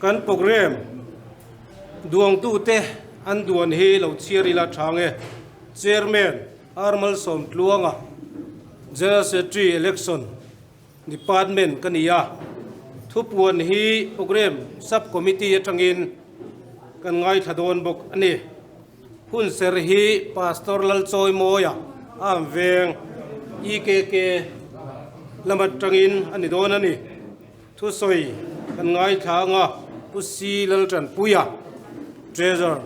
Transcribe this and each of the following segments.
Kan programme duangtute an duan hi lo chhiar ila tha nge? Chairman R Malsawmtluanga, General Secretary Election Department ka ni a, thupuan hi programme sub committee atangin kan ngaithla dawn bawk a ni. Hunser hi Pastor Lalchawimawia Am Veng, EKK, lam atangin a ni dawn a ni. Thusawi kan ngaithla anga Pu Si Laltanpuia, Treasurer,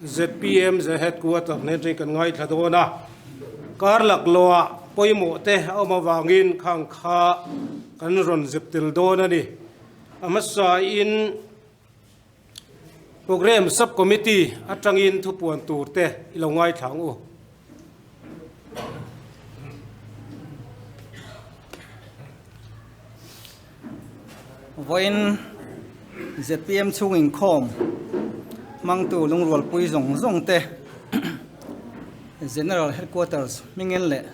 zpm ze Headquarter hnen atangin kan ngaithla dawn a. Kar laklawhah pawimawh te a awm avangin khang kha kan rawn zep tel dawn a ni. A hmasain Programme Sub-Committee atangin thupuan tur te i lo ngaithla ang u. Vawiin zpm chhung inkhawm hmangtu lungrualpui zawng zawng te General Headquarters hmingin leh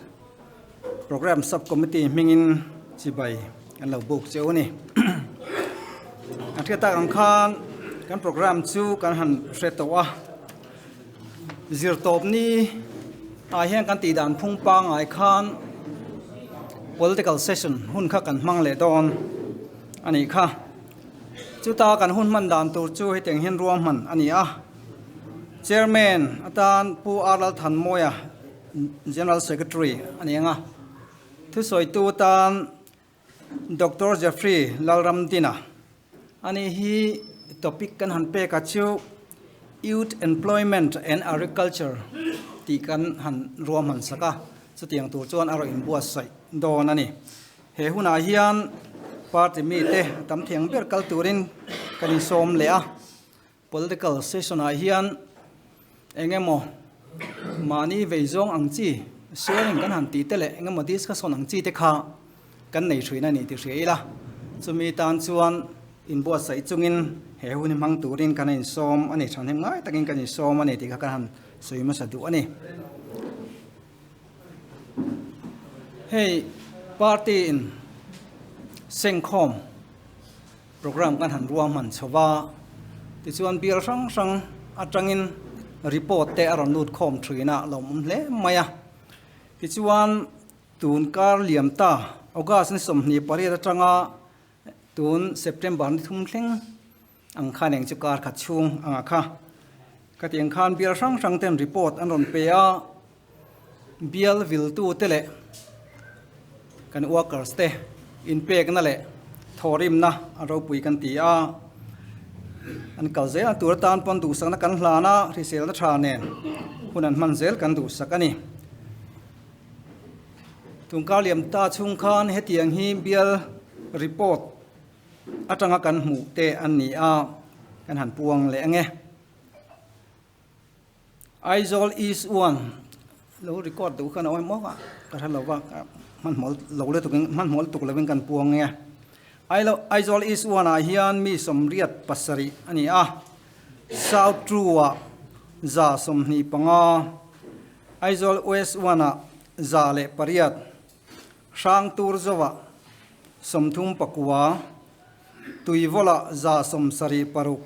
Programme Sub-Committee hmingin chibai kan lo buk cheu a ni. Kan hriat tak ang khan kan programme chu kan han hre tawh a, zirtawp ni ah hian kan tih dan phung pangngai khan political session hun kha kan hmang leh dawn a nih kha. Chuta kan hun hman dan tur chu hetiang hian ruahman a ni a, Chairman atan Pu R Lalthanmawia General Secretary a ni ang a, thusawitu tan Doctor Jeffrey Lalramdina a nih hi. Topic kan han pek a chu Youth Employment and Agriculture tih kan han ruahman sak a, chutiang tur chuan a rawn inbuatsaih dawn a ni. He hunah hian party mite a tam thiang ber kal turin kan insawm leh a. Political session ah hian eng emaw mahni vei zawng ang chi sharing kan han tih te leh eng emaw discussion ang chi te kha kan nei thin a ni tih hria ila. Chumi tan chuan inbuatsaih chungin he hun hi hmang turin kan insawm a ni, thahnem ngai takin kan insawm a ni tih kha kan han sawi hmasa duh a ni. Hei party in sengkhawm. Programme kan han ruahman chho va, tichuan bial hrang hrang atangin report te a rawn lut khawm thin a, lawmawm hle mai a. Tichuan tun kar liam ta August ni 28 atanga tun September ni thum thleng ang khan eng chu kar khat chhung anga kha. Khatiang khan bial hrang hrang ten report an rawn pe a, bial viltu te leh kan workers te inpekna leh thawhrimna a ropui kan ti a, an kal zel a tur atan pawn duhsakna kan hlan a, hriselna tha nen hun an hman zel kan duhsak a ni. Tungkar liam ta chhung khan hetiang hi bial report atanga kan hmuh te an ni a, kan han puang leh ang e. Aizawl East One lo record duh khan a awm maw a ka hre lo va hmanhmawh lo lutuk in hmanhmawh lutuk lovin kan puang nge Aizawl East One ah hian mi 87 a ni a South Two ah 125 Aizawl West One ah 108 Hrangtur Zova 39 Tuivawlah 76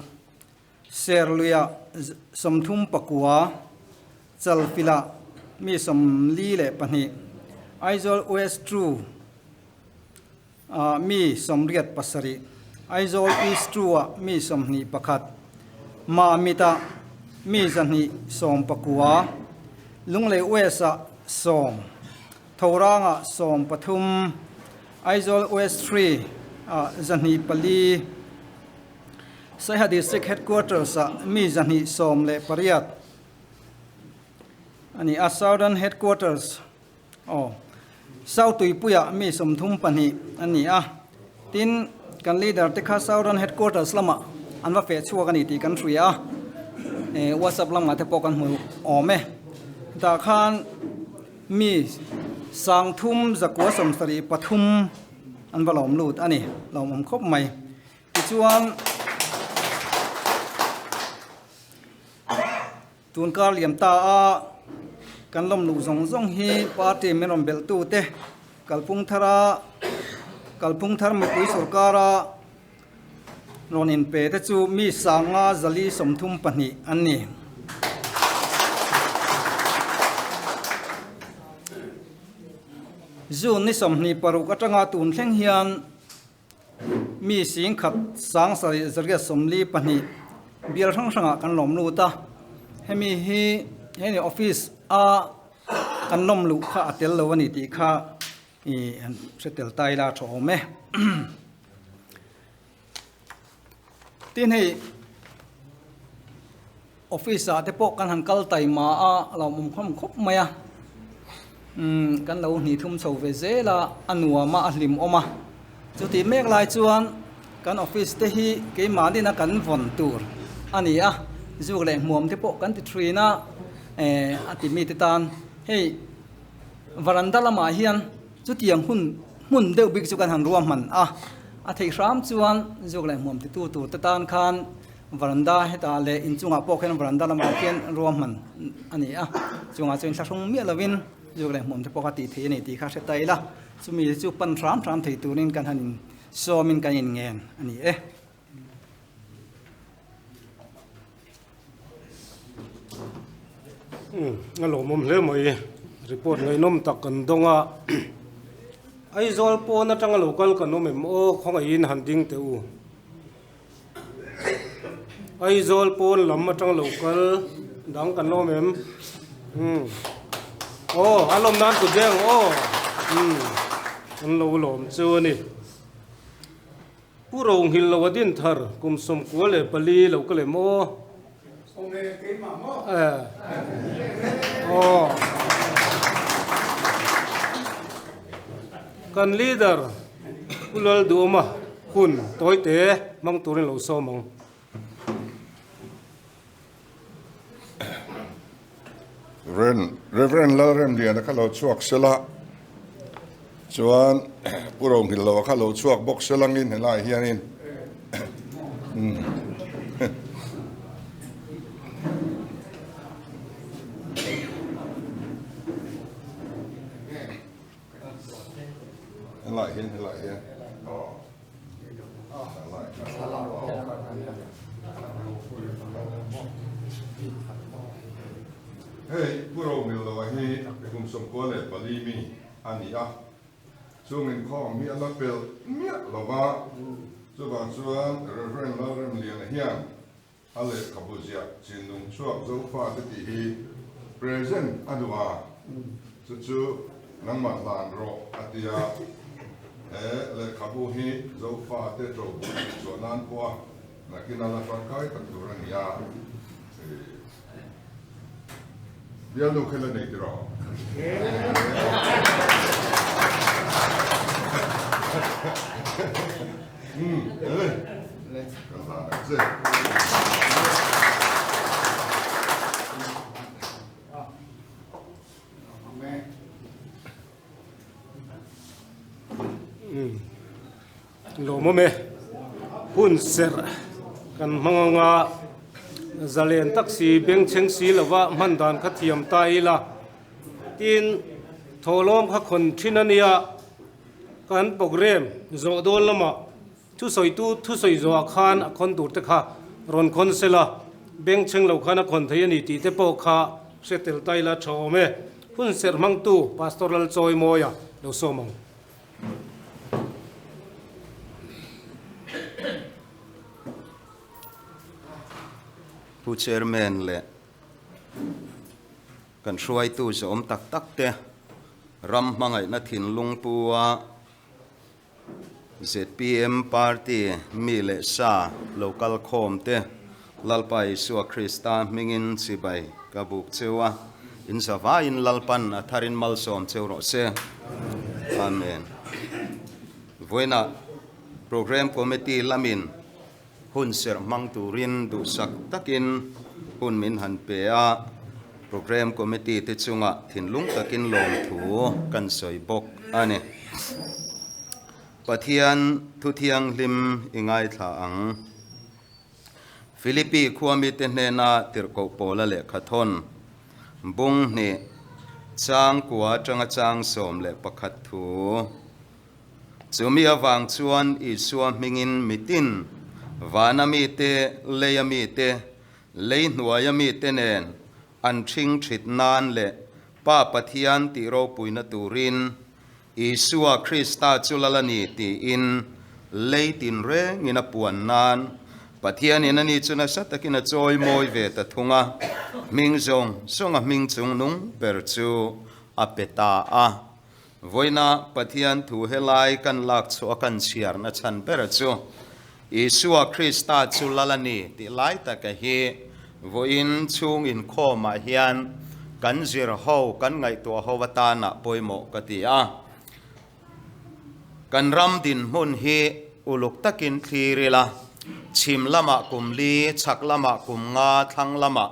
Serluia 39, Chalfila mi 42, Aizawl West Two ah mi 87, Aizawl East Two ah mi 21, Mamit ah mi 219, Lunglei West ah 10, Thorang ah 13, Aizawl West 3 ah 204, Saiha District Headquarters ah mi 218 a ni a, Southern Headquarters aw South Tuipuiah mi 32 an ni a, tin kan leader te kha Southern Headquarters lamah an va feh chhuak a ni tih kan hria a, eh WhatsApp lamah te pawh kan hmu awm e. Hetah khan mi 3973 an va lawm lut a ni, lawmawm khawp mai. Tichuan, tun kar liam ta a kan lawm luh zawng zawng hi party min rawn belh tu te kalphung thara kalphung thar mipui sorkara rawn inpe te chu mi sanga zali 32 an ni. June ni 26 atanga tun thleng hian mi singkhat sang sarih zariat 42 bial hrang hrangah kan lawm lut a. Hemi hi heni office a kan lawm luh kha a tel lo a ni tih kha i hre tel ta ila a tha awm e. Tin hei office ah te pawh kan han kal taima a a lo awm khawm khawp mai a umm kan lo hnih thum chho ve zel a a nuam a a hlim awm a chutih mek lai chuan kan office te hi keimahni na kan vawn tur a ni a zuk leh hmuam te pawh kan ti thin a eh a ti mite tan hei varanda lamah hian chutiang hun hmun deuh bik chu kan han ruahman a a theih hram chuan zuk leh hmuam titu tur te tan khan Varanda hetah leh inchungah pawh khian varanda lamah khian ruahman a ni a, chungah chuan thlahrung miah lovin zuk leh hmuam te pawh kha tih theih a ni tih kha hre ta ila, chumi te chu pan hram hram thei turin kan han in sawmin kan in ngen a ni e. Umm a lawmawm hle mai, report ngaihnawm tak kan dawng a, Aizawl pawn atanga lo kal kan awm em aw khawngaihin han ding teh u. Aizawl pawn lam atang lo kal dang kan lawm em umm aw a lawm nan kut deng aw umm an lo lawm chu a ni Pu Rohngil lo a din thar kum 94 lo kal em aw aw kan leader Pu Lalduhawma hun tawite hmang turin lo sawm ang. Reverend Lalremliana kha lo chhuak sela chuan Pu Rohngilloa kha lo chhuak bawk selangin helaiah hianin Helai hian helai hian Hei Pu Romilloa hi kum 94 mi a ni a, chung inkhawm hi a la pelh miah lo va, chuvang chuan Rev. Lalremliana hian A lehkhabu ziah chinlung chhuak Zofa te tih hi present a duh a, chu chu nangmah hlan rawh a ti a. He lehkhabu hi Zofa te ṭo bul tih chhuah nan pawh a nakin a la tangkai tak tur a ni a. Bialnu kha la nei tiraw? Umm, ele. Ka hlan ang che. Umm, lawmawm e. Hun serh kan hmang anga zalen tak si bengchheng si lova hman dan kha thiam ta ila tin thawhlawm kha khawn thin a nia kan program zawh dawn lamah thusawitu thusawi zawhah khan a khawn tur te kha rawn khawn sela bengchheng lo khan a khawn thei a ni tih te pawh kha hre tel ta ila tha awm e. Hun serh hmangtu Pastor Lalchawimawia lo sawm ang. Pu Chairman leh kan hruaitu zawm tak tak te ram hmangaihna thinlung pu a zpm party mi leh sa lo kal khawm te Lalpa Isua Krista hmingin chibai ka buk cheu a, in zavaiin Lalpan a tharin malsawm cheu rawh se. Amen. Vawiinah Programme Committee lamin hun serh hmang turin duhsak takin hun min han pe a, Programme Committee te chungah thinlung takin lawmthu kan sawi bawk a ni. Pathian thu thianghlim i ngaithla ang. Philippi khuamite hnena tirhkoh pawla lehkha thawn, bung hnih, chang kua atanga chang 11 thu. Chumi avang chuan Isua hmingin mitin Vana mite, leia mite, lei hnuaia mite nen an ṭhing ṭhit nan leh Pa Pathian tih ropuina turin Isua Krista chu lal a ni tiin lei tinrengin a puan nan Pathianin ani chu nasa takin a chawi mawi ve ta thung a, hming zawng zawnga hming chungnung ber chu a pe ta a. Vawiina Pathian thu helai kan lak chhuah a kan chhiarna chhan ber chu Isua Krista chu lal a ni tih lai taka hi vawiin chhung inkhawmah hian kan zir ho, kan ngaihtuah ho atana pawimawh ka ti a. Kan ram dinhmun hi uluk takin thlir ila, chhim lamah kum li, chhak lamah kum nga, thlang lamah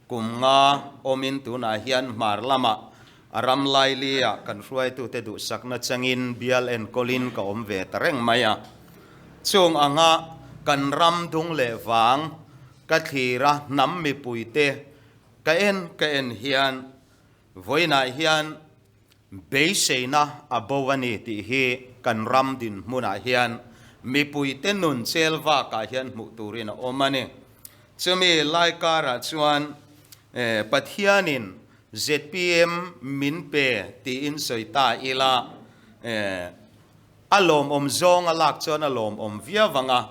Kum nga awmin tunah hian hmar lamah a ram laili-ah kan hruaitute duhsakna changin bial enkawlin ka awm ve ta reng mai a. Chung anga kan ram dung leh vang ka thlira hnam mipuite ka en ka en hian vawiinah hian beiseina a bo a ni tih hi kan ram dinhmunah hian mipuite nun chel vakah hian hmuh turin a awm a ni. Chumi lai karah chuan Pathianin zpm min pe tiin sawi ta ila, a lawmawm zawnga lak chuan a lawmawm viau ang a,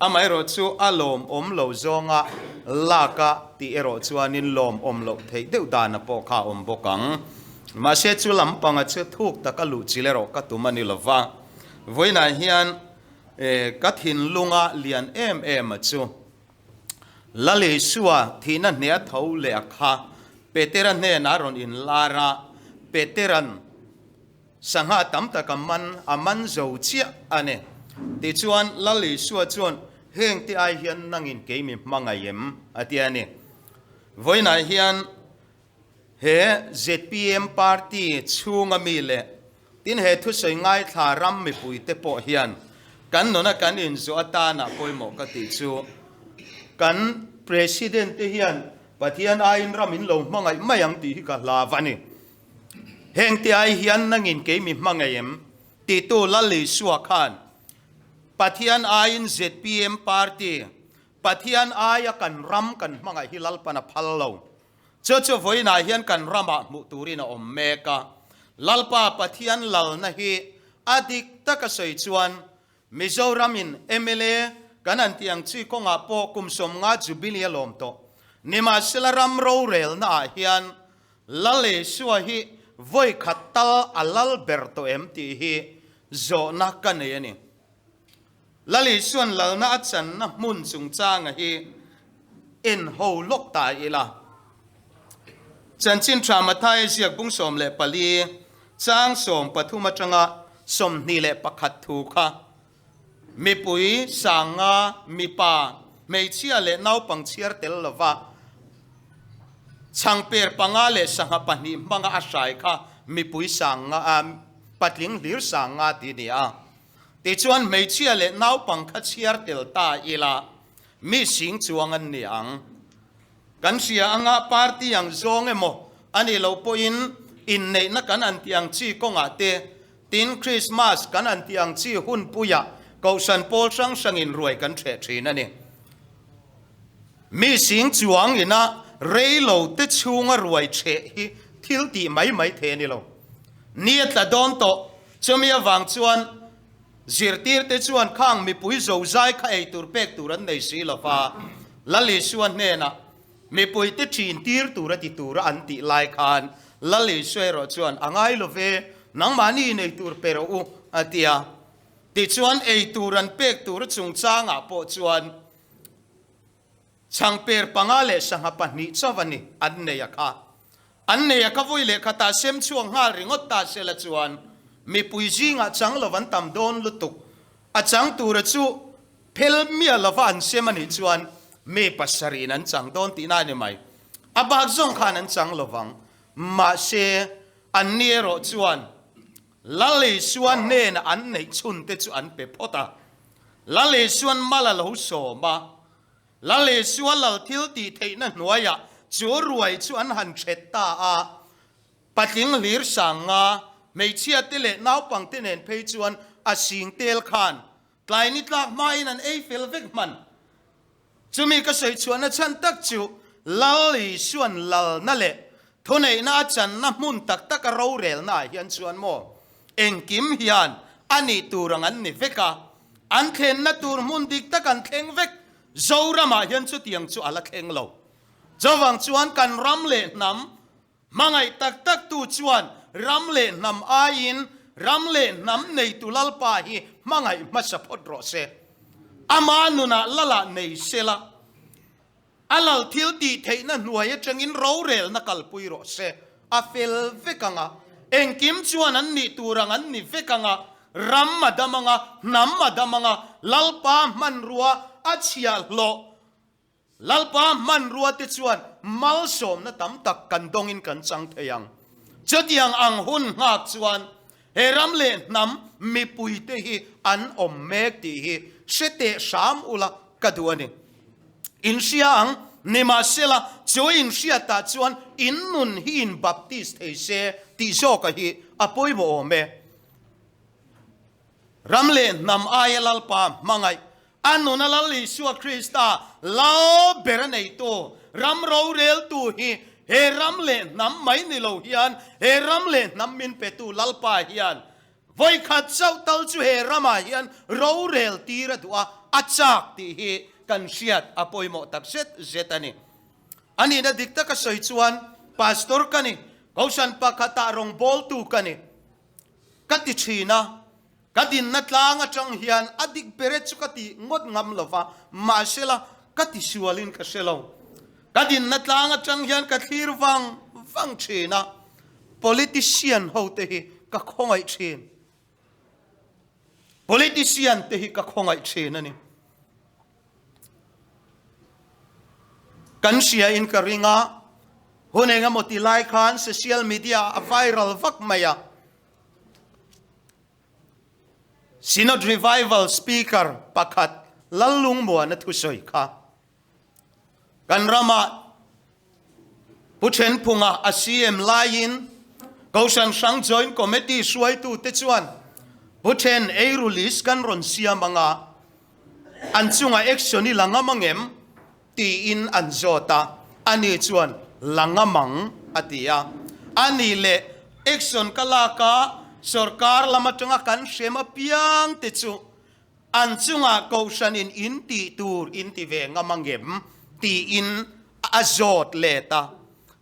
amaherawh chu a lawmawm lo zawnga laka tih erawh chuanin lawmawm loh theih deuh dana pawh kha a awm bawk ang. Mahse chu lampanga chu thuk taka luh chil erawh ka tum a ni lova, vawiinah hian ka thinlunga lian em em a chu Lal Isua thihna hneh a tho leh a kha Petera hnenah a rawn inlar a, Petera'n sangha tam tak a man, a man zo chiah a ni. Tichuan, Lal Isua chuan, Hengte ai hian nangin kei mi hmangaih em? a ti a ni. Vawiinah hian he zpm party chhunga mi leh tin he thusawi ngaithla ram mipuite pawh hian kan nuna kan inzawh atana pawimawh ka tih chu kan President te hian Pathian aiin ram in lo hmangaih mai ang tih hi ka hlav a ni. Hengte ai hian nangin kei mi hmangaih em? Titu Lal Isua khan Pathian aiin zpm party Pathian aia kan ram kan hmangaih hi Lalpan a phal lo. Chu chu vawiinah hian kan ramah hmuh turin a awm mek a. Lalpa Pathian lalna hi a dik taka sawi chuan Mizoramin mla kan an tih ang chi kawngah pawh kum 50 Jubilee a lawm tawh. Nimahsela ram rorelna ah hian Lal Isua hi vawi khat tal a lal ber tawh em tih hi zawhna ka nei a ni. Lal Isua'n lalna a channa hmun chungchanga hi en ho lawk ta ila. Chanchin Tha Mathaia ziak bung 14 chang 13 atanga 21 thu kha mipui sanga mipa hmeichhia leh naupang chhiar tel lova chhangper panga leh sangha pahnih hmanga a hrai kha mipui sanga patling hlir sanga ti ni a. Tichuan hmeichhia leh naupang kha chhiar tel ta ila mi sing chuang an ni ang. Kan hria anga party ang zawng emaw a nih loh pawhin inneihna kan an tih ang chi kawngah te, tin Krismas kan an tih ang chi hunpuiah kohhran pawl hrang hrangin ruai kan ṭheh ṭhin a ni. Mi sing chuang ina rei lo te chhunga ruai ṭheh hi thil tih mai mai thei a ni lo. Ni a tla dawn tawh. Chumi avang chuan zirtirte chuan khang mipui zozai kha ei tur pek tur an nei si lo va, Lal Isua hnenah mipuite ṭhin tir tur a ti tura an tih lai khan Lal Isua erawh chuan a ngai lo ve, nangmahni in ei tur pe rawh u a ti a. Tichuan ei tur an pek tur chungchangah pawh chuan Chhangper panga leh sangha pahnih chauh a ni an nei a kha. An nei a kha vui leh khatah sem chhuak nghal ringawt ta se la chuan mipui zingah chang lo an tam dawn lutuk. A chang tura chu phel miah lova an sem a nih chuan mi pasarih an chang dawn tihna a ni mai. A bak zawng khan an chang lovang. Mahse, an ni erawh chuan Lal Isua hnena an neih chhunte chu an pe phawt a. Lal Isua'n mal a lo sawm a. Lal Isua lal thil tih theihna hnuaiah chu ruai chu an han ṭhet ta a. Patling hlir sang nga, hmeichhia te leh naupang te nen phei chuan a sing tel khan tlai ni tlak hmain an ei fel vek hman. Chumi ka sawi chhuahna chhan tak chu Lal Isuan lalna leh thuneihna a channa hmun tak taka rorelna ah hian chuan maw engkim hian a nih tur ang an ni vek a, an thlenna tur hmun dik tak an thleng vek. Zoramah hian chutiang chu a la thleng lo. Chuvang chuan kan ram leh hnam Hmangaih tak tak tu chuan ram leh hnam aiin ram leh hnam neitu Lalpa hi hmangaih hmasa phawt rawh se. Ama nunah Lala nei sela, a lal thil tih theihna hnuai atangin rorelna kalpui rawh se. A fel vek ang a, engkim chuan an nih tur ang an ni vek ang a, ram a dam ang a, hnam a dam ang a, Lalpa hmanrua a chhiahhlawh Lalpa hmanrua te chuan malsawmna tam tak kan dawngin kan chang thei ang. Chutiang ang hun nghak chuan he ram leh hnam mipui te hi an awm mek tih hi hre teh hram ula ka duh a ni. In hria ang, nimahsela chu in hriatah chuan in nun hi in baptist thei se tih zawka hi a pawimawh awm e. Ram leh hnam aia Lalpa hmangaih A nuna Lal Isua Krista lal ber a neitu, ram roreltu hi he ram leh hnam mai ni lo hian he ram leh hnam min petu Lalpa hian vawikhat chauh tal chu he ramah hian rorel tir a duh a, a chak tih hi kan hriat a pawimawh tak zet zet a ni. A nihna dik taka sawi chuan Pastor ka ni, Kohhran pakhatah rawngbawltu ka ni ka ti thin a. Ka dinna tlang atang hian a dik bere chu ka ti ngawt ngam lo va, mahsela ka ti sualin ka hre lo. Ka dinna tlang atang hian ka thlir vang vang thin a, politician ho te hi ka khawngaih thin. Politician te hi ka khawngaih thin a ni. Kan hria in ka ring a, hun engemaw ti lai khan social media a viral vak mai a. Synod Revival Speaker pakhat Lallungmuana thusawi kha kan ramah Pu Thenphunga a CM laiin Kohhran hrang Joint Committee hruaitute chuan Pu Then eiru list kan rawn siam anga an chunga action i la ngam angem tiin an zawt a, ani chuan la ngam ang a ti a. Ani leh action ka lak a, sorkar lam atanga kan hrem apiang te chu an chungah kohhranin in tih tur in ti ve ngam angem tiin a zawt let a.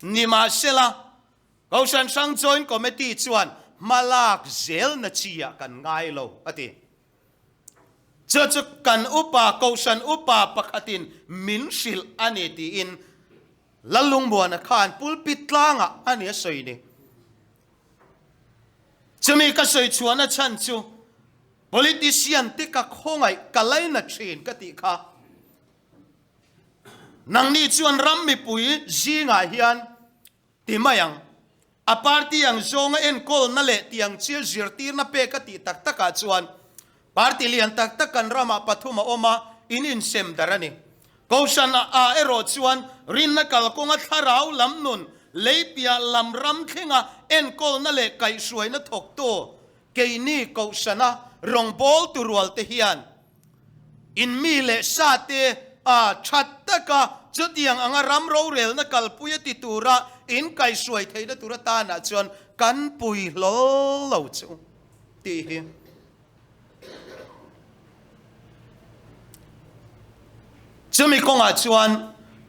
Nimahsela, Kohhran hrang Joint Committee chuan hmalak zelna chi ah kan ngai lo a ti. Chu chu kan upa, Kohhran upa pakhatin min hrilh a ni tiin Lallungmuana khan pulpit tlangah a ni a sawi ni. Chumi ka sawi chhuahna chhan chu politician te ka khawngaih ka laina thin ka tih kha. Nangni chuan ram mipui zingah hian Ti mai ang. A party ang zawnga enkawlna leh tiang chil zirtirna pek a tih tak takah chuan party lian tak tak kan ramah pathum a awm a, in insem dar a ni. Kohhran ah erawh chuan rinna kalkawnga thlarau lam nun, lei piah lam ram thlenga enkawlna leh kaihhruaina thawktu keini kohhrana rawngbawltu rualte hian In mi leh sa te a that taka chutiang anga ram rorelna kalpui a ti tura in kaihhruai theihna tur atanah chuan kan pui hlawl lo chu tih hi. Chumi kawngah chuan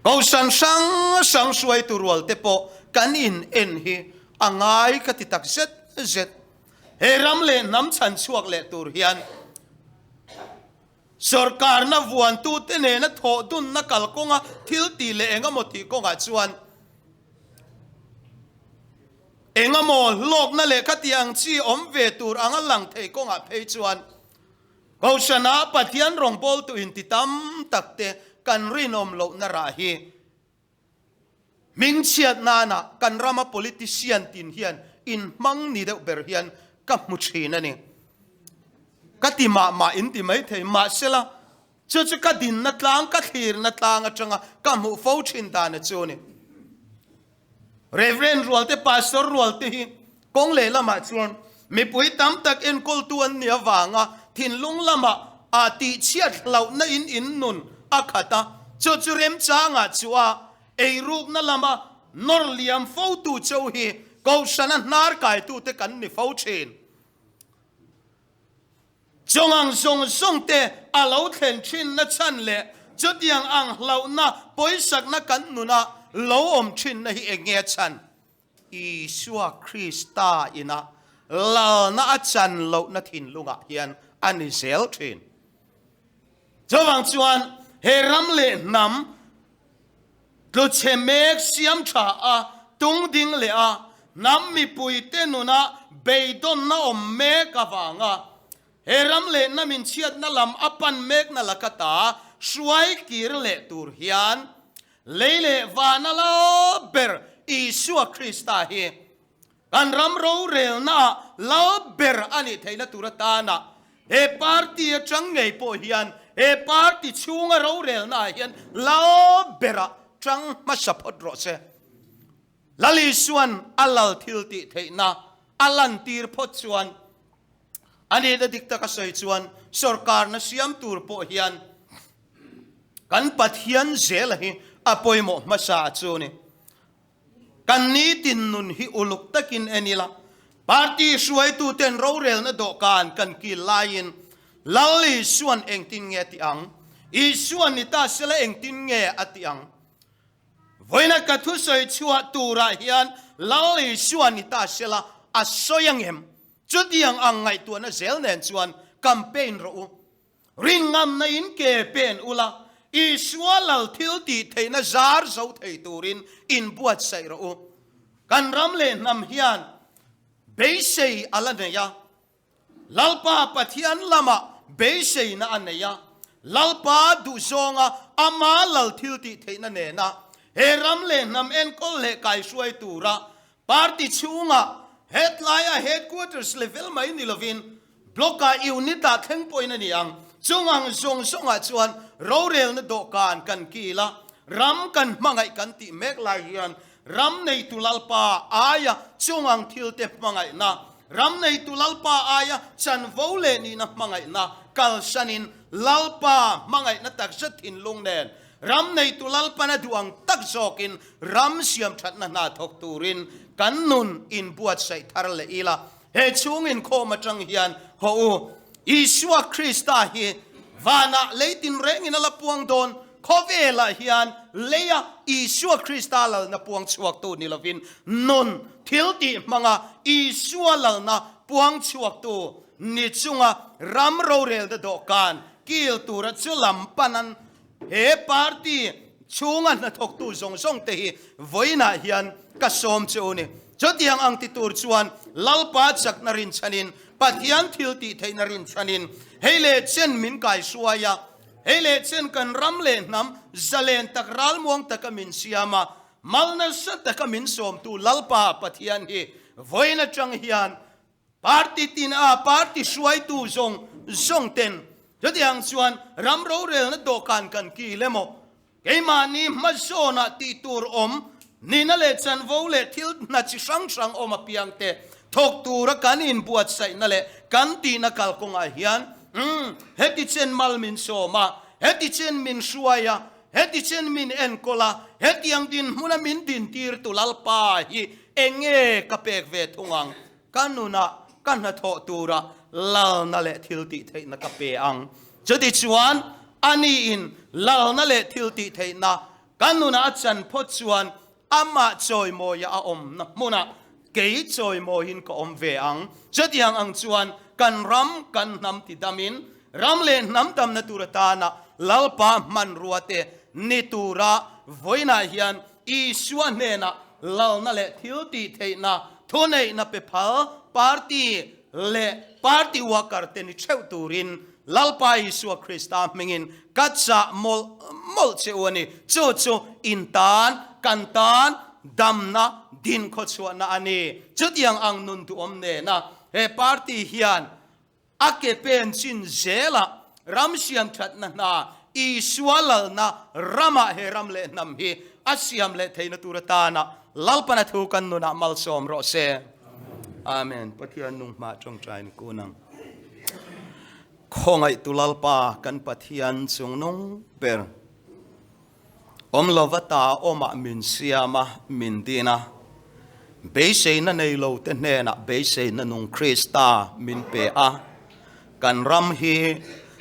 Kohhran hrang hrang hruaitu rual te pawh kan in en hi a ngai ka ti tak zet zet. He ram leh hnam chhan chhuak leh tur hian sorkarna vuantute nena thawh dunna kalkawnga thil tih leh eng emaw tih kawngah chuan eng emaw hlawkna leh khati ang chi awm ve tur anga lang thei kawngah phei chuan Kohhrana Pathian rawngbawltu inti tam takte kan rinawm lohna rah hi Hmingchhiat nana kan rama politician tin hian inhmang ni deuh ber hian ka hmu thin a ni. Ka ti mah mah in ti mai thei, mahsela chu chu ka dinna tlang, ka thlirna tlang atanga ka hmuh fo thin dan a chu a ni. Reverend rualte, Pastor rualte hi kawng leh lamah chuan mipui tam tak enkawltu an nih avanga thinlung lamah a tihchhiat hlauhna in in nun a khat a. Chu chu remchangah chu a eirukna lama nawr liam fotu cheu hi Kohhrana hnar kaitute kan ni fo thin. Chung ang zawng zawng te a lo thlen thin na chhan leh chutiang ang hlauhna pawisakna kan nuna lo awm thin na hi eng nge a chhan? Isua Krista ina lalna a chan lohna thinlungah hian a ni zel thin. Chuvang chuan he ram leh hnam tluchhe mek siam tha a, tung ding leh a, hnam mipuite nuna beidawnna awm mek avanga he ram leh hnam inchhiatna lam a pan mekna laka ta hruai kir leh tur hian lei leh vana la ber Isua Krista hi Kan ram rorelnaah lal ber a nih theihna tur atana he party atang ngei pawh hian he party chhunga rorelnaah hian lal berah tang hmasa phawt rawh se. Lal Isuan a lal thil tih theihna a lantir phawt chuan a nihna dik taka sawi chuan sorkarna siam tur pawh hian kan Pathian zela hi a pawimawh hmasa chu ni. Kan nitin nun hi uluk takin en ila, party hruaituten rorelna dawhkan kan kil laiin Lal Isuan engtin nge a ti ang? Isuan ni ta sela engtin nge a ti ang? Vawiina ka thusawi chhuah turah hian Lal Isuan ni ta sela a sawi angem? Chutiang ang ngaihtuahna zel nen chuan campaign rawh u. Ringngamna in ke pen ula, Isua lal thil tih theihna zar zo thei turin in buatsaih rawh u. Kan ram leh hnam hian beisei a la nei a, Lalpa Pathian lamah beiseina a nei a, Lalpa duhzawnga ama lal thil tih theihna nena he ram leh hnam enkawl leh kaihruai tura Party chhunga hetlai-a headquarters level mai ni lovin block-ah unit-ah thleng pawhin a ni ang. Chung ang zawng zawngah chuan rorelna dawhkan kan kil a, ram kan hmangaih kan tih mek lai hian ram neitu Lalpa aia chung ang thilte hmangaihna, ram neitu Lalpa aia chanvo leh nihna hmangaihna kalsanin Lalpa hmangaihna takzet thinlung nen Ram neitu Lalpan a duh ang tak zawkin ram siam thatna hna thawk turin kan nun inbuatsaih thar leh ila. He chhung inkhawm atang hian haw u, Isua Krista hi vanah lei tinrengin a la puang dawn, khawvelah hian leia Isua Krista lalna puang chhuaktu ni lovin nun thiltih hmanga Isua lalna puang chhuaktu ni chunga ram rorelna dawhkan kil tura chu lam panan He party chhunga hnathawktu zawng zawng te hi vawiinah hian ka sawm che u ni. Chutiang ang ti tur chuan Lalpa chakna rinchhanin, Pathian thil tih theihna rinchhanin hei leh chen min kaihruai a, hei leh chen kan ram leh hnam zalen tak ralmuang taka min siam a, mal nasa taka min sawmtu Lalpa Pathian hi vawiin atang hian Party tin a party hruaitu zawng zawng ten chutiang chuan ram rorelna dawhkan kan kil emaw, keimahni hmazawnah tih tur awm nihna leh chanvo leh thil hna chi hrang hrang awm apiang te thawk tura kan inbuatsaihna leh kan tihna kalkawngah hian umm heti chen mal min sawm a, heti chen min hruai a, heti chen min enkawl a, hetiang dinhmuna min dintir tu Lalpa hi enge ka pek ve thung ang? Ka nunah ka hnathawh tura lalna leh thil tih theihna ka pe ang. Chutichuan, aniin lalna leh thil tih theihna ka nunah a chan phawt chuan amah chawimawia a awmna hmunah kei chawimawiin ka awm ve ang. Chutiang ang chuan kan ram, kan hnam ti damin, ram leh hnam damna tur atana Lalpa hmanrua te ni tura vawiinah hian Isua hnenah lalna leh thil tih theihna thuneihna pe phal party leh party worker te ni theuh turin Lalpa Isua Krista hmingin ka chah mawlh mawlh che u a ni. Chu chu in tan, kan tan damna din khawchhuahna a ni. Chutiang ang nun duhawm nena he party hian A ke pen chin zelah ram siam thatna hna Isua lalna ramah he ram leh hnam hi a siam leh theihna tur atana Lalpana thu kan nunah malsawm rawh se. Amen. Pathian nung hma tawngtain kun ang. Khawngaihtu Lalpa kan Pathian chung nung ber. Awm lova ta awmah min siam a, min din a. Beiseina nei lo te hnenah beiseina nung Krista min pe a. Kan ram hi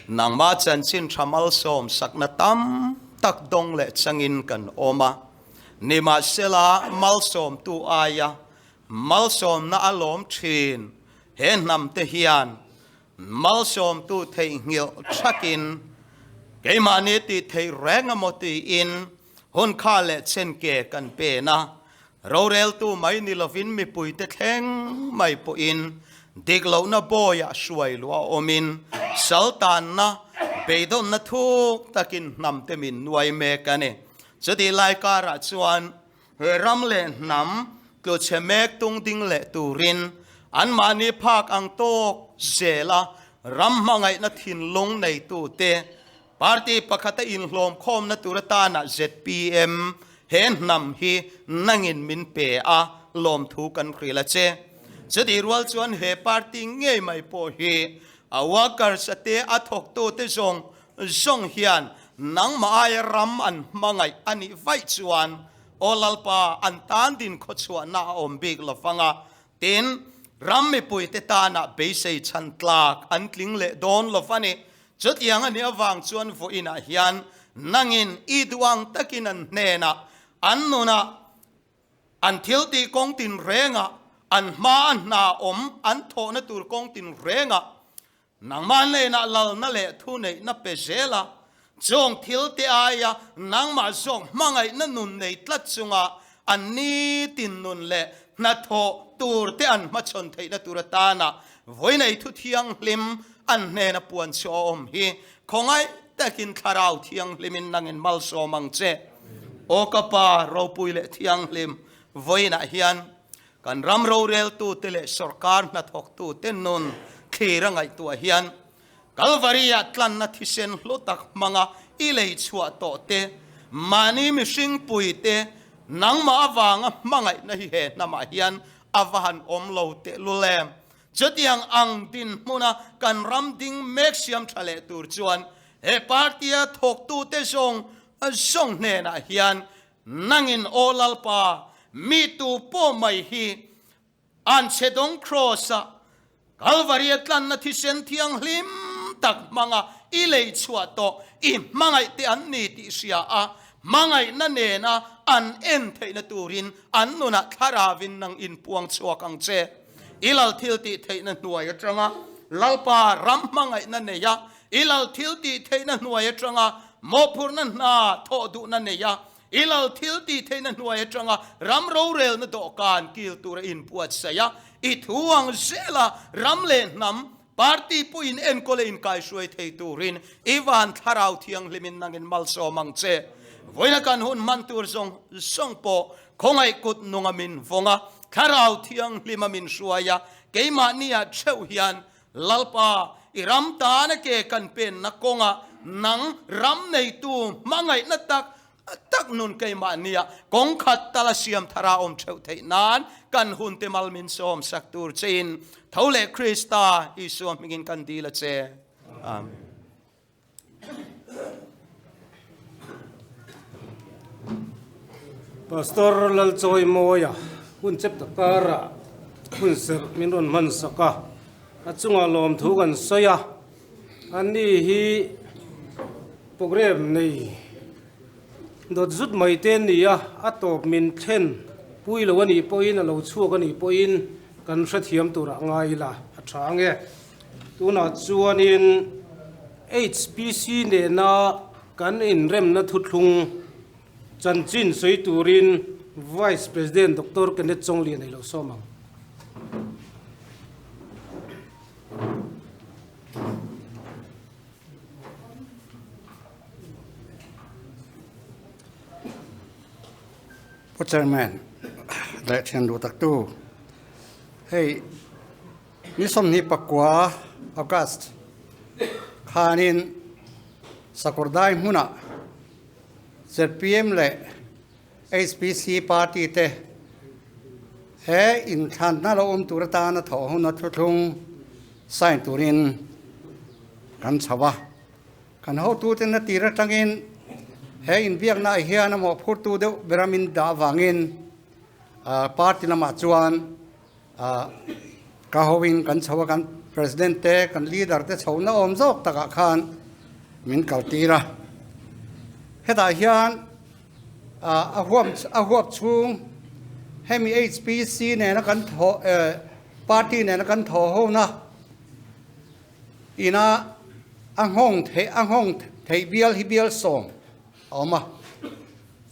nangmah chanchin tha malsawm sakna tam tak dawng leh changin kan awm a. Nimahsela malsawmtu aia malsawmna a lawm thin he hnam te hian Malsawmtu theihnghilh thakin keimahni tih theih reng emaw tiin hun kha leh chen ke kan pen a, roreltu mai ni lovin mipuite thleng mai pawhin dik lohna bawiah hruai luah awmin saltanna beidawnna thuk takin hnamte min nuai mek a ni. Chutih lai karah chuan He ram leh hnam tluchhe mek tung ding leh turin anmahni phak ang tawk zela ram hmangaihna thinlung neitute party pakhata inhlawmkhawmna tur atana zpm he hnam hi nangin min pe a lawmthu kan hrilh a che. Chutih rual chuan he party ngei mai pawh hi a workers te a thawktute zawng Zawng hian nangmah aia ram an hmangaih a nih vaih chuan Aw Lalpa, an tan din khawchhuahna a awm bik lo fang a, tin, ram mipuite tana beisei chhan tlak an tling leh dawn lo va ni. Chutiang a nih avang chuan vawiinah hian nangin i duh ang takin an hnenah an nunah An thil tih kawng tinrengah, an hma a hna awm an thawhna tur kawng tinrengah, nangmah hnenah lalna leh thuneihna pe zel a, chawng thil te aia nangmah zawk hmangaihna nun nei tlat chunga an nitin nun leh hnathawh tur te an hmachhawn theihna tur atana vawinei thu thianghlim an hnena puan chhuah a awm hi khawngaih takin Thlarau Thianghlimin nangin malsawm ang che. Aw ka Pa ropui leh thianghlim, vawiinah hian kan ram roreltute leh sawrkar hnathawktute nun thlir a ngaihtuah hian Kalvari-ah tlanna thisen hlu tak hmanga i lei chhuah tawh te, mahni mihring pui te, nangmah avanga hmangaihna hi he hnamah hian a va han awm lo tehlul em? Chutiang ang dinhmuna kan ram ding mek siam tha leh tur chuan he party-a thawktute zawng zawng hnenah hian nangin Aw Lalpa, mi tu pawh mai hi anchhedawng Kraws-a Kalvari-a tlanna thisen thianghlim tak hmanga i lei chhuah tawh i hmangaih te an ni tih hria a, hmangaihna nena an en theihna turin an nunah thlarauin nang inpuang chhuak ang che. I lal thil tih theihna hnuai atanga Lalpa ram hmangaihna nei a, i lal thil tih theihna hnuai atanga mawhphurhna hna thawh duhna nei a, i lal thil tih theihna hnuai atanga ram rorelna dawhkan kil tura inbuatsaih a, i thu ang zela ram leh hnam party pawhin enkawl a inkaihruai thei turin i van Thlarau Thianghlimin nangin malsawm ang che. Vawiina kan hun hman tur zawng zawng pawh Khawngaih kut nunga min vawng a, Thlarau Thianghlima min hruai a, keimahniah theuh hian Lalpa, i ram tana ke kan penna kawnga nang ram neitu hmangaihna tak tak nun keimahniah kawng khat tala siam thara awm theuh theih nan kan hunte mal min sawm sak tur chein tho leh Krista Isua hmingin kan dil a che. Amen. Pastor Lalchawimawia hun chep tak karah hun serh min rawn hman sak a, a chungah lawmthu kan sawi a, ani hi programme nei dawt zut mai te a ni a, a tawp min thlen pui lo a nih pawhin a lo chhuak a nih pawhin kan hrethiam turah ngai ila a tha ang e. Tunah chuanin HPC nena kan inremna thuthlung chanchin sawi turin Vice President Doctor Kenneth Chonglian ei lo sawm ang. Pu Chairman leh thian duh taktu, hei Ni 29 August khanin Sakawrdai hmunah zpm leh HPC party te he inthlanna lo awm tur atana thawh huna thuthlung sign turin kan chho a. Kan hotuten a tir atangin. He inbiakna ah hian a mawhphurtu deuh ber a min dah avangin party lamah chuan ka hoin kan chho a, kan president te kan leader te chhohna awm zawk takah khan min kaltir a. Hetah hian a huam a huap chhung hemi HPC nena kan thawh party nena kan thawh hona ina a nghawng theih a nghawng theih bial hi bial sawm a awm a.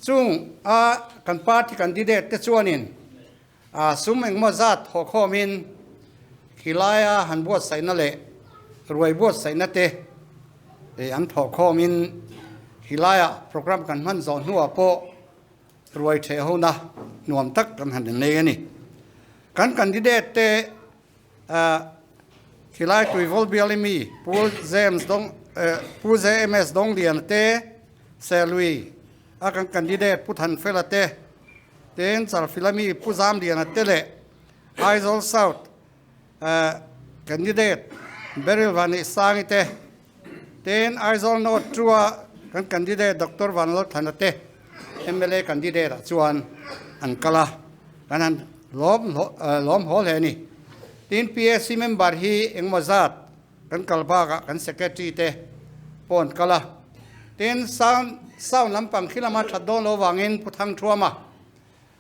Chung a kan party candidate te chuanin A sum engmaw zat thawhkhawmin khilaia han buatsaihna leh ruai buatsaihna te an thawhkhawmin khilaia program kan hman zawh hnuah pawh ruai theh hona nuam tak kan han nei a ni. Kan candidate te khilai Tuivawl biali mi Pu James Dong Pu JMS Dongliana te Serlui a kan candidate Pu Thanfela te Tin, Chalfila mi Pu Zamliana te leh Aizawl South candidate Beryl Vanihsangi te, tin Aizawl North tua kan candidate Doctor Vanlalthana te mla candidate ah chuan an kal a, kan han lawm lawm haw hle a ni. Tin, PAC member hi engemaw zat Kan kal bakah kan secretary te pawh an kal a, tin sound sound lampang khi lama that dawn lo vangin Pu Thangthuama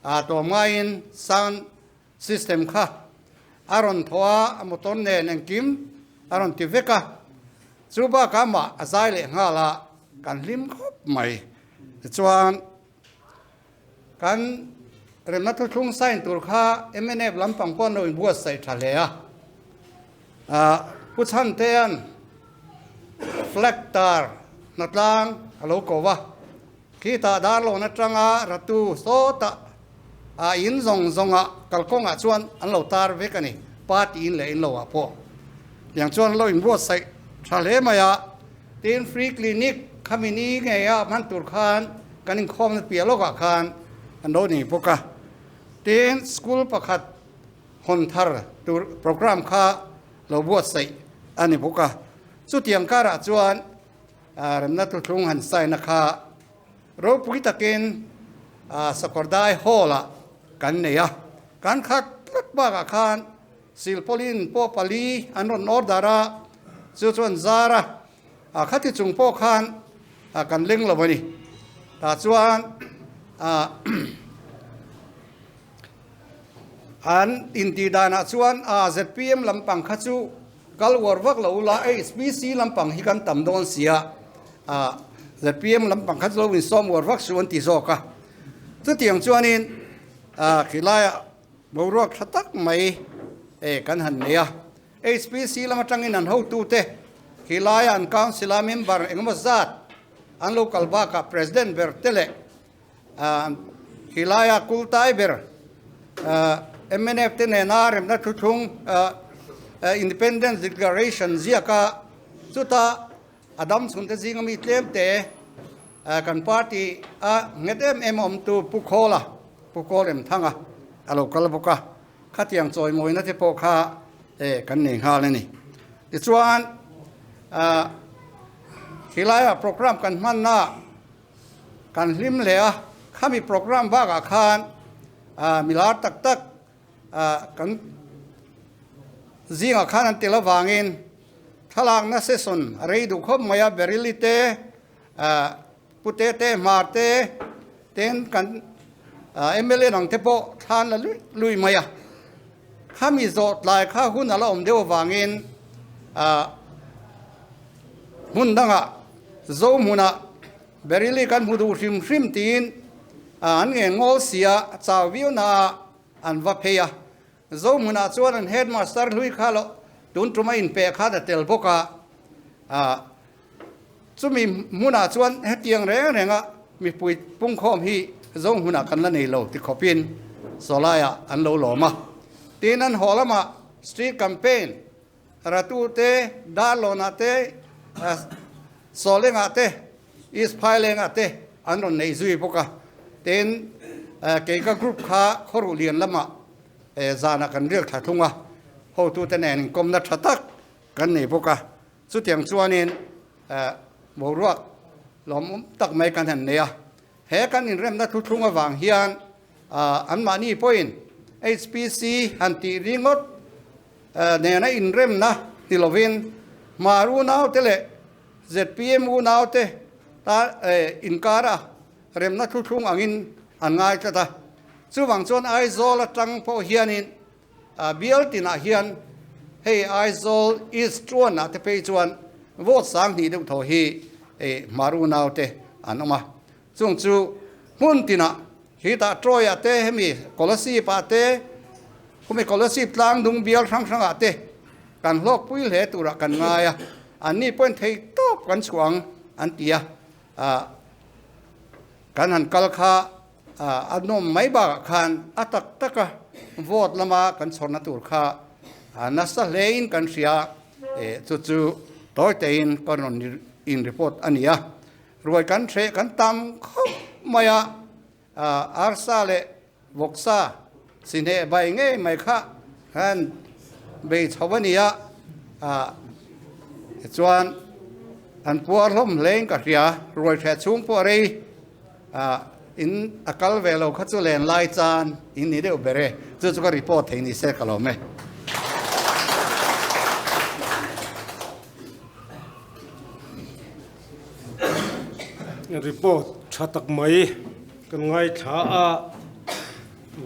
ah tlawm ngaiin sound system kha a rawn thaw a, a motor nen engkim a rawn ti vek a, chu bakah amah a zai leh nghal a, kan hlim khawp mai. Tichuan kan remna thuthlung sign tur kha mnf lampang pawh an lo inbuatsaih tha hle a, Pu Chhantea'n flag tar hnatlang a lo ko va, khitah Darlawn atanga ratu sawtah a in zawng zawngah kalkawngah chuan an lo tar vek a ni, party in leh in loah pawh tiang chuan an lo inbuatsaih tha hle mai a. Tin, free clinic khami ni ngeia hman tur khan kan inkhawmna piah lawkah khan an lo nei bawk a. Tin, school pakhat hawn thar tur program kha lo buatsaih a ni bawk a. Chutiang karah chuan remna thuthlung han sign-a kha ropui takin Sakawrdai Hall-ah kan nei a. Kan khat tlat bakah khan Silpaulin pawh pali an rawn order a, chu chuan zar a, a khati chung pawh khan kan leng lo a ni. Tah chuan an intih danah chuan a zpm lampang kha chu kal uar vak lo ula, HPC lampang hi kan tam dawn sia, zpm lampang kha chu lo insawm uar vak suh an ti zawk a. Chutiang chuanin khilaiah Boruak tha tak mai e kan han nei a. HPC lam atangin an hotute khilaia an council a member engemaw zat an lo kal bakah president ber te leh khilaia kultai ber mnf te nena remna thuthlung Independence Declaration ziaka chuta A dam chhunte zinga mi tlemte kan party a nghet em em awmtu Pu Khawla, Pu Kawlemthanga a lo kal bawk a, khatiang chawimawina te pawh kha kan nei nghal a ni. Tichuan khilaiah program kan hmanna kan hlim hle a, khami program bakah khan milar tak tak kan zingah khan an tel avangin thlalakna session a rei duh khawp mai a, Beryl-i te, Pute te, Hmar te, ten kan mla dang te pawh thlan la luih luih mai a. Khami zawh tlai kha hun a la awm deuh avangin hmun dangah Zohmunah Beryl-i kan hmu duh hrim hrim tiin an ngen ngawl sia chau viau naah an va phei a. Zohmunah chuan an headmaster hlui kha lo tun tum a inpeh khan a tel bawk a. Chumi hmunah chuan hetiang reng renga mipui pungkhawm hi Zohmunah kan la nei lo ti khawpin Sawlaiah an lo lawm a. Tin an haw lamah street campaign Ratu te, Darlawnah te, Sawlengah te, East Phailengah te an rawn nei zui bawk a. Tin, kei ka group kha khawruh lian lamah zanah kan riak thla thung a, hotute nen inkawmna tha tak kan nei bawk a. Chutiang chuanin boruak. lawmawm tak mai kan han nei a. He kan inremna thuthlung avang hian anmahni pawhin HPC han tih ringawt nena inremna ti lovin Hmar unaute leh zpm unaute ta inkara remna thuthlung angin an ngai tlat a. Chuvang chuan Aizawl atang pawh hianin Bial tinah hian hei Aizawl East Tuanah te phei chuan vote 2000 deuh thaw hi Hmar unaute an awm a. Chung chu hmun tinah hitah Troy-ah te, hemi Kolasib-ah te, khumi Kolasib tlang dung bial hrang hrangah te kan hlawkpui hle turah kan ngai a, anni pawhin thei tawp kan chhuah ang an ti a. Kan han kal kha A nawm mai bakah khan a tak taka vote lama kan chhawrna tur kha nasa hlein kan hria chu chu tawi tein ka rawn in report a ni a. Ruai kan hreh kan tam khawp mai a, arsa leh vawksa sihneh bai ngei mai kha han bei chho a ni a, tichuan an puar hlawm hlein ka hria, ruai hreh chhung pawh a rei. In a kal ve lo kha chu len lai chan in ni deuh ber e, chu chu ka report thei ni se ka lawm e. Report tha tak mai kan ngaithla a,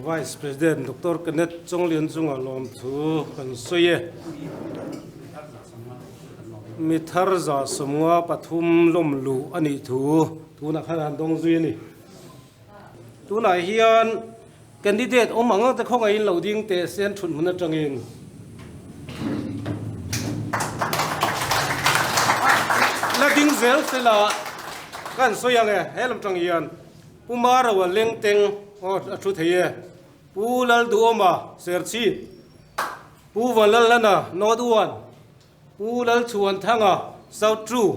Vice President Doctor Kenneth Chonglian chunga lawmthu kan sawi e. Mi thar 153 lawm luh a nih thu tunah khan han dawng zui a ni. Tunah hian candidate awm ang ang te khawngaihin lo ding teh se an thut hmun atangin. La ding zel sela ka han sawi ang e, he lam tang hian Pu Marawa Lengteng aw a thu thei e, Pu Lalduhawma Serchhip, Pu Vanlalhlana North One, Pu Lalchhuanthanga, South Two,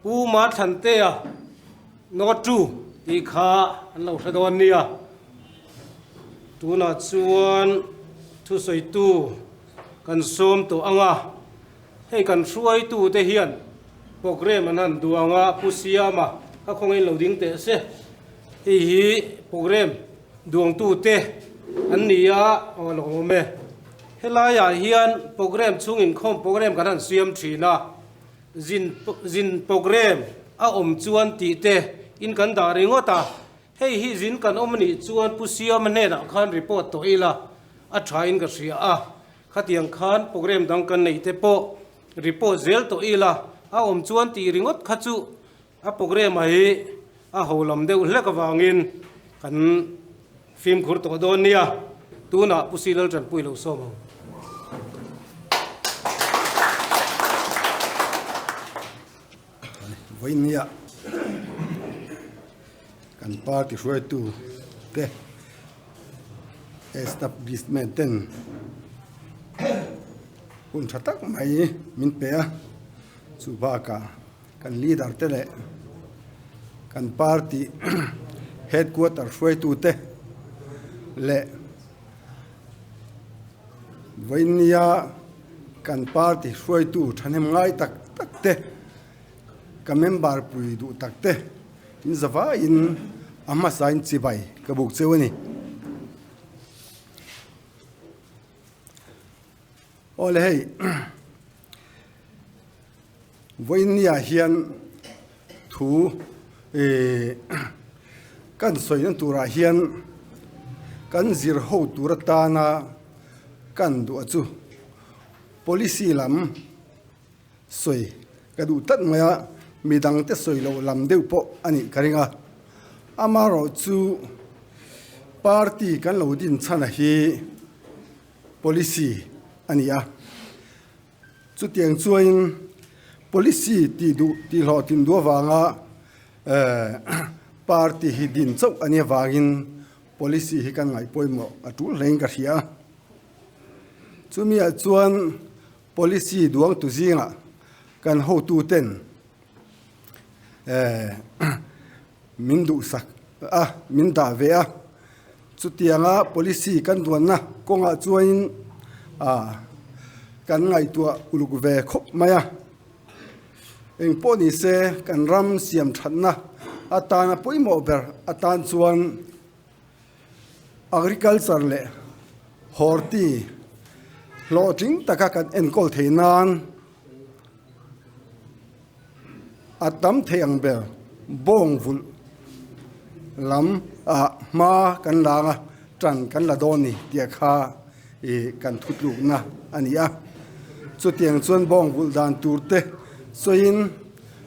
Pu Mathlantea, North Two tih kha an lo hre dawn nia. Tunah chuan thusawitu kan sawm tawh ang a, hei kan hruaitute hian programme an han duang a, Pu Siama kha khawngin lo ding teh se. Hei hi programme duangtute an ni a, aw a lawmawm e. Helaiah hian programme chhung inkhawm programme kan han siam thin a, zin zin programme a awm chuan tih te in kan dah ringawt a, hei hi zin kan awm anih chuan Pu Siama hnenah khan report tawh ila a tha in ka hria a, khatiang khan programme dang kan neih te pawh report zel tawh ila a awm chuan tih ringawt kha chu a programme a hi a ho lam deuh hlek avangin kan Fimkhur tawh dawn nia, tunah Pu Silal Tanpui lo sawm ang. Vawinia kan party hruaitu te establishment ten hun tha tak mai min pe a, chu bakah Kan leader te leh kan party headquarter hruaitute leh vawinia kan party hruaitu thahnem ngai tak tak te, ka member pui duh tak te in zavaiin a hmasain chibai ka buk cheu a ni. Aw le hei. Vawinia hian thu kan sawina turah hian kan zir ho tur atana kan duh a chu policy lam sawi ka duh tlat mai a, midangte sawi loh lam deuh pawh a nih ka ring a, amaherawhchu party kan lo din chhan a hi policy a ni a. Chutiang chuain policy tih duh tih hlawhtlin duh avanga party hi din chauh a nih avangin policy hi kan ngaih pawimawh a tul hlein ka hria a. Chumiah chuan policy duangtu zingah kan hotuten min duhsak a, min dah ve a. Chutianga policy kan duanna kawngah chuanin kan ngaihtuah uluk ve khawp mai a. Engpawh ni se kan ram siam thatna atana pawimawh ber atan chuan Agriculture leh Horti hlawhtling taka kan enkawl thei nan a tam thei ang ber bawng vulh lam ah hma kan lang a, tan kan la dawn ni tih kha ih kan thutlukna a ni a. Chutiang chuan bawng vulh dan tur te sawiin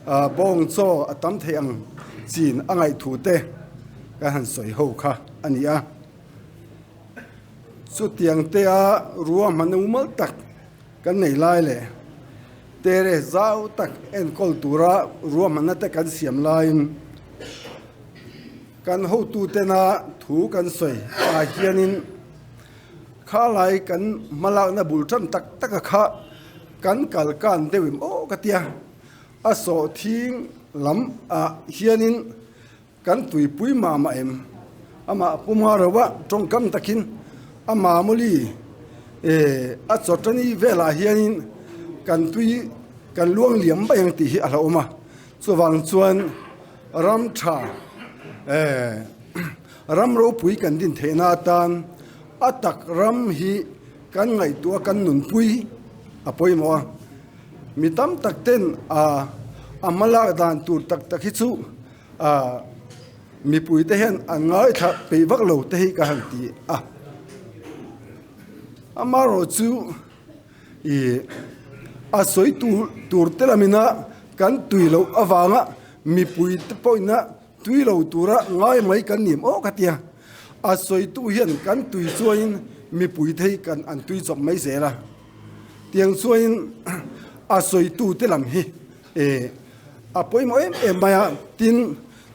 ah bawng chaw a tam thei ang chin a ngaih thu te kan han sawi ho kha a ni a. Chutiang te a ruahman umal tak kan nei lai leh terrace zau tak enkawl tura ruahmanna te kan siam laiin kan hotutena thu kan sawi ah hianin khalai kan hmalakna bul tan tak tak a kha kan kal kan deuh em aw ka tia a sawhthing lam ah hianin Kan tuipui mah mah em? Amah puma reuh a tawngkam takin a mamawli e a chawtani velah hianin kan tui kan luang liam mai ang tih hi a hlauhawm a. Chuvang chuan ram tha e ram ropui kan din theihna atan a tak ram hi kan ngaihtuah kan nunpui a pawimawh a. Mi tam tak ten a a hmalak dan tur tak tak hi chu A mipuite hian an ngaithla peih vak lo te hi ka han ti a. Amaherawh chu ih a sawi tur tur te lamina kan tui loh avanga mipuite pawhina tui lo tura ngai mai kan ni maw ka tia. A sawitu hian kan tui chuanin mipuite hi kan an tui chawp mai zel a. Tiang chuanin a sawitu te lam hi E, a pawimawh em em mai a, tin,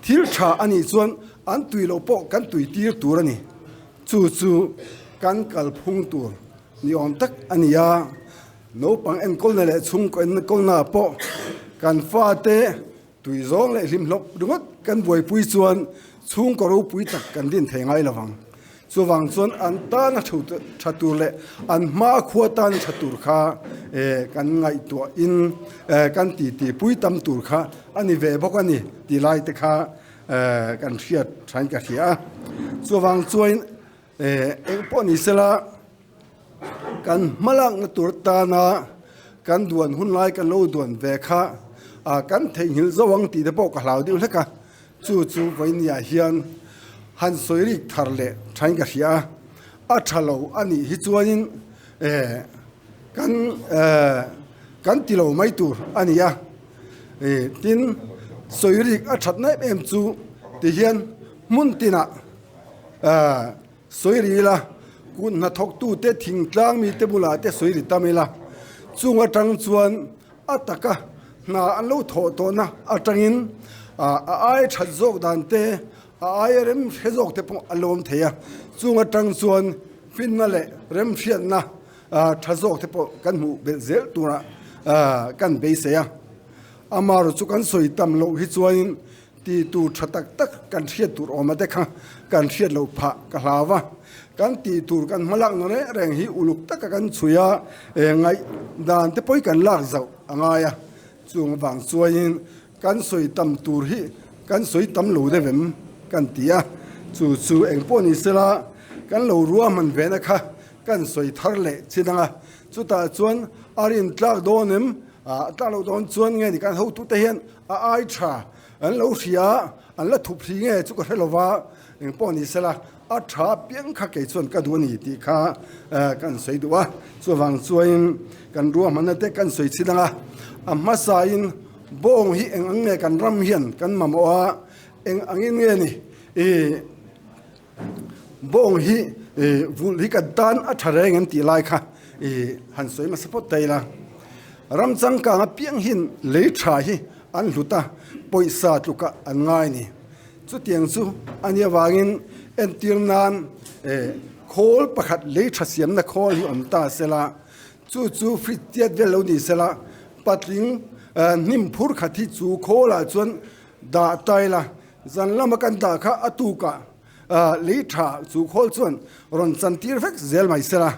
thil tha a nih chuan an tui loh pawh kan tui tir tur a ni. Chu chu kan kalphung tur ni awm tak a ni a, naupang enkawlna leh chhungkaw enkawlna pawh kan fate tui zawng leh hlimhlawp ringawt kan buaipui chuan chhungkaw ropui tak kan din thei ngai lovang. Chuvang chuan an tana tha tur leh an hmakhua tana tha tur kha kan ngaihtuahin kan titipui tam tur kha a ni ve bawk a ni tih lai te kha kan hriat thain ka hria a. Chuvang chuan eng pawh ni sela kan hmalakna tur tana kan duan hun lai kan lo duan ve kha kan theihnghilh zo ang tih te pawh ka hlau deuh hlek a. Chu chu vawinia hian han sawi rik thar leh thain ka hria a, a tha lo a nih hi chuanin kan kan ti lo mai tur a ni a. Tin, sawi rik a that na em em chu ti hian hmun tinah sawi ri ila, kut hnathawktute thingtlang mite bulah te sawi ri tam ila, chung atang chuan A taka hna an lo thawh tawhna atangin a ai that zawk dan te, a aia rem hre zawk te pawh a lawm thei a. Chung atang chuan finna leh remhriatna tha zawk te pawh kan hmuh belh zel tura kan beisei a. Amaherawhchu chu kan sawi tam loh hi chuanin Ti tur tha tak tak kan hriat tur awm a te kha kan hriat loh phah ka hlau a. Kan tih tur kan hma lakna reng reng hi uluk taka kan chhui a, ngaih dan te pawh hi kan lak zauh a ngai a. Chung avang chuain kan sawi tam tur hi kan sawi tam lo deuh em kan ti a. Chu chu eng pawh ni sela kan lo ruahman ve na kha kan sawi thar leh chin ang a. Chutah chuan a rintlak dawn em? A tlak loh dawn chuan nge ni kan hotute hian A ai tha an lo hria, an la thup hri nge chu ka hre lova, eng pawh ni sela a tha piang kha kei chuan ka duh a ni tih kha kan sawi duh a. Chuvang chuain kan ruahmanna te kan sawi chhin ang a, a hmasain bawng hi eng ang nge kan ram hian kan mamawh a, eng angin nge ni i bawng hi vulh hi kan tan a tha reng em tih lai kha i han sawi hmasa phawt ta ila. Ram changkang apiang hian lei tha hi an hlut a, pawisa tlukah an ngai a ni. Chutiang chu a nih avangin entir nan khawl pakhat lei tha siamna khawl hi awm ta sela, chu chu fridge tiat vel lo ni sela, patling hnim phur khat hi chu khawlah chuan dah ta ila, Zan lama kan dah kha a tukah lei tha chu khawl chuan rawn chan tir vek zel mai sela,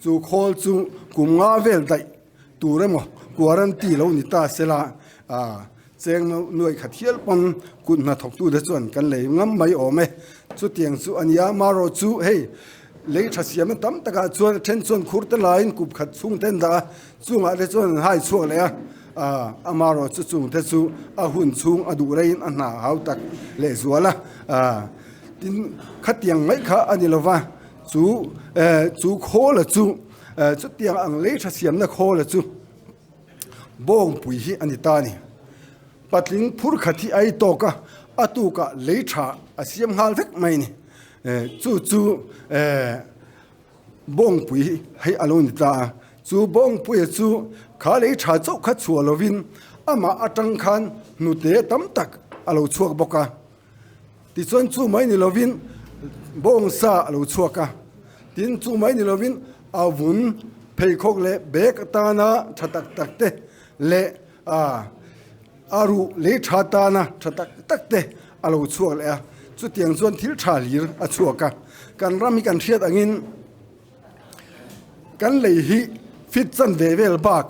chu khawl chu kum nga vel daih tur emaw quarantine lo ni ta sela cheng nuai khat hial pawn kut hnathawktute chuan kan lei ngam mai awm e. Chutiang chu a nia, marawh chu hei lei tha siamna tam takah chuan a then chuan khur te laiin kup khat chhung te an dah a, chungah te chuan an hai chhuak leh a, amarawh chu chung te chu a hun chhung a duh reiin a hna hau tak leh zual a, tin khatiang mai kha a ni lova chu chu khawla chu chutiang ang lei tha siamna khawla chu bawngpui hi a ni ta a ni. Patling phur khat hi a ei tawk a, a tukah lei tha a siam nghal vek mai a ni. Chu chu bawngpui hei a lo ni ta a, chu bawngpuia chu kha lei tha chauh kha chhuah lovin amah atang khan hnute tam tak a lo chhuak bawk a. Tichuan chu mai ni lovin bawngsa a lo chhuak a, tin chu mai ni lovin a vun pheikhawk leh bag atana tha tak tak te leh a ruh lei tha tana tha tak tak te a lo chhuak leh a, chutiang chuan thil tha hlir a chhuak a. Kan ram hi kan hriat angin kan lei hi fit chan ve vel bak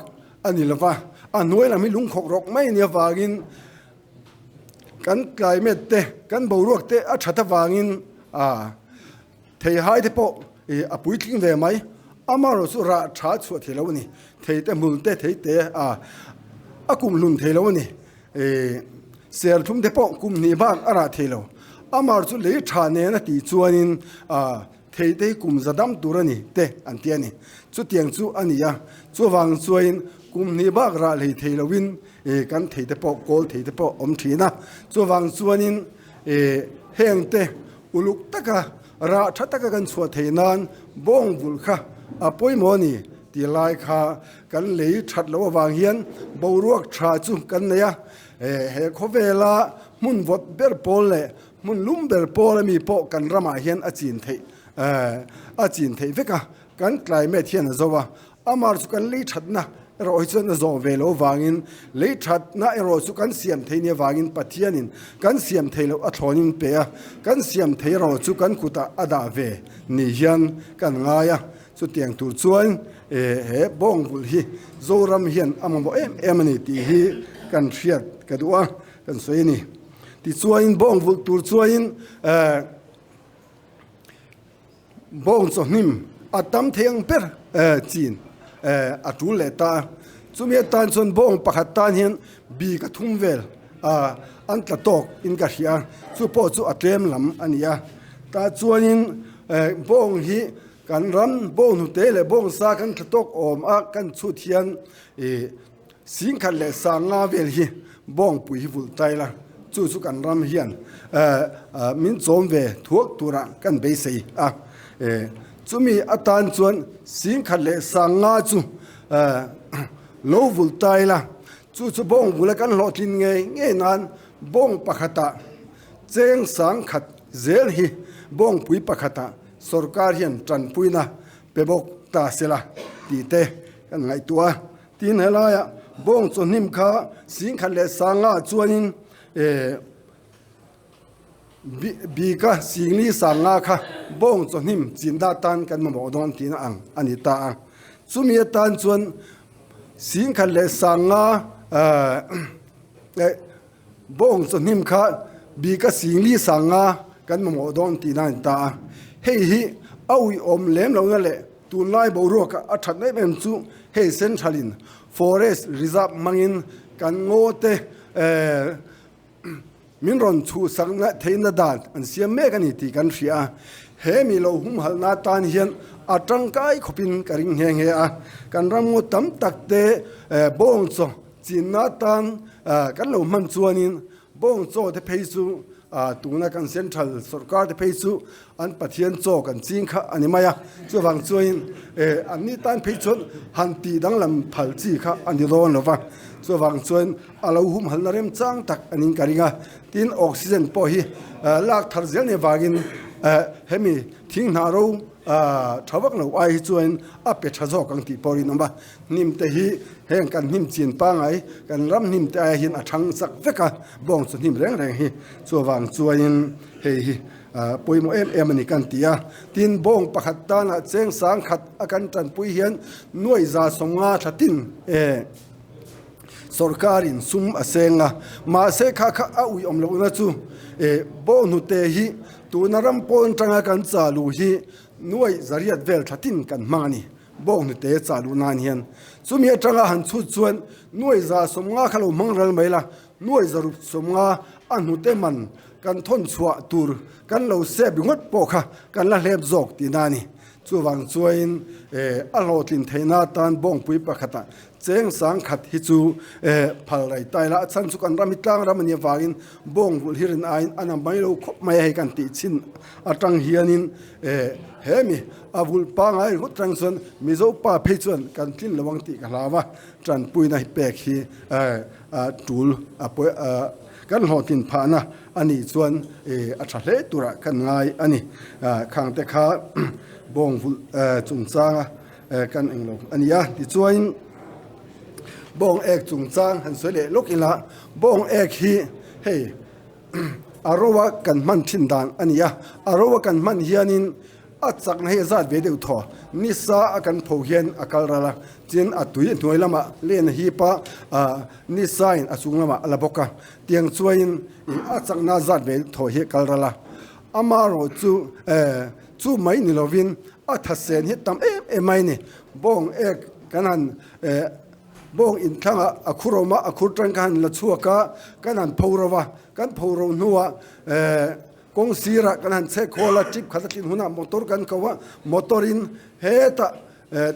a ni lova, a hnuai lam hi lungkhawk rawk mai a nih avangin Kan climate te, kan boruak te a that avangin theihai te pawh a puitling ve mai. Amaherawh chu rah tha chhuah thei lo a ni. Thei te hmul te, thei te a kum hlun thei lo a ni. Serthlum te pawh kum hnih bak a rah thei lo. Amaherawh chu lei tha nen a tih chuanin thei te hi kum za dam tur a ni te an ti a ni. Chutiang chu a ni a. Chuvang chuain kum hnih bak rah hlei thei loin e kan thei te pawh kawl thei te pawh awm thin a chuvang chuanin e heng te uluk taka rah tha taka kan chhuah theih nan bawng vulh kha a pawimawh a ni tih lai kha kan lei that loh avang hian boruak tha chu kan nei a e he khawvela hmun vawt ber pawl leh hmun lum ber pawl ami pawh kan ramah hian a chin theih a chin theih vek a kan climate hian a zo a Amar chu kan lei thatna erawh hi chuan a zawh ve lo vangin, lei thatna erawh chu kan siam thei nia vangin Pathianin kan siam thei loh a thlawnin pe a, kan siam thei erawh chu kan kutah a dah ve ni hian kan ngai a. Chutiang tur chuan he bawng vulh hi Zoram hian a mamawh em em a ni tih hi kan hriat ka duh a, kan sawi a ni. Tichuanin bawng vulh tur chuanin Bawng chawhnim a tam thei ang ber chin a tul leh ta a, chumi atan chuan bawng pakhat tan hian bi ka thum vel an tla tawk in ka hria a, chu pawh chu a tlem lam a ni a. Tah chuanin bawng hi kan ram bawng hnute leh bawng sa kan tla tawk awm a kan chhut hian Singkhat leh Sanga vel hi Bawngpui hi vulh tai la, chu chu kan ram hian min chawm ve thuak turah kan beisei a. Chumi atan chuan Singkhat leh Sanga chu lo vulh tai la, chu chu Bawngvula kan hlawhtlin ngei ngei nan Bawng pakhatah cheng sangkhat zel hi Bawngpui pakhatah sorkar hian tanpuina pe bawk ta sela tih te kan ngaihtuah a. Tin helaia bawng chawhnim kha singkhat leh sanga chuanin bika singli sanga kha bawng chawhnim chinda tan kan mamawh dawn tihna ang a ni ta a. Chumi atan chuan singkhat leh sanga bawng chawhnim kha bika singli sanga kan mamawh dawn tihna a ni ta a. Hei hi a uiawm lem lohna leh Tunlai boruak a that em em chu hei central in forest reserve hmangin kan ngaw te min rawn chhuhsak theihna dan an siam mek a ni tih kan hria a. He mi lo humhalhna atan hian a tangkai khawpin ka ring nghe nghe a. Kan ram ngaw tam tak te bawng chaw chinna atan kan lo hman chuanin Bawng chaw te phei chu tuna kan central sorkar te phei chu an Pathian chaw kan ching kha a ni mai a, chuvang chuanin an ni tan phei chuan han tih danglam phal chi kha a ni dawn lo va, chuvang chuan a lo humhalna remchang tak a ning ka ring a, tin oxygen pawh hi lak thar zel ni vangin hemi thing hnah ro tha vak lo ai hi chuan a pe tha zawk ang tih pawh rinawm a. Hnim te hi heng kan hnim chin pangai kan ram hnim te aia hian a thang chak vek a, bawng chu hnim reng reng hi chuvang chuanin hei hi pawimawh em em a ni kan ti a. Tin, bawng pakhat tanah cheng sangkhat a kan tanpui hian nuai 150 thla tin e sorkarin sum a seng a. Mahse kha kha a ui awm lohna chu e bawng hnute hi tuna ram pawn tanga kan chalu hi nuai 800 vel thla tin kan hmang a ni. Bawng hnute chalu nan hian chumi atanga han chhut chuan nuai 150 kha lo hmang ral mai la, Nuai 650 a hnute man kan thawn chhuah tur kan lo sep ringawt pawh kha kan la hlep zawk tihna a ni. Chuvang chuain a hlawhtlin theihna atan bawngpui pakhatah cheng sangkhat hi chu phal rai tai la, a chhan chu kan ram hi tlang ram a nih avangin bawng vulh hi rin aiin a na mai lo khawp mai a hei kan tih chhin atang hianin hemi a vulh pangai ringawt atang chuan Mizo pa phei chuan kan tlin lo ang tih ka hlau a, tanpuina hi pek hi tul a kan hlawhtlin phahna a nih chuan a tha hle turah kan ngai a ni. Khangte kha bawng vulh chungchanga kan englo a ni a. Tichuan bawng ek chungchang han sawi leh lawk ila, bawng ek hi hei a roa kan hman thin dan a ni a. A roa kan hman hianin A chakna hi a zat ve deuh thaw. Nisa a kan pho hian a kal ral a, tin a tui hnuai lamah len a hip a, nisa in a chung lamah a la bawk a. Tiang chuain a chakna zat ve deuh thaw hi a kal ral a. Amaherawh chu chu mai ni lovin a thasen hi tam em em mai a ni. Bawng ek kan han bawng inthlangah a khur awm a, a khur tan ka han la chhuak a, kan han pho ro va, kan pho ro hnuah Kawng sirah kan han chhek hawl a, trip khat a tlin hunah motor kan ko a, motor in hetah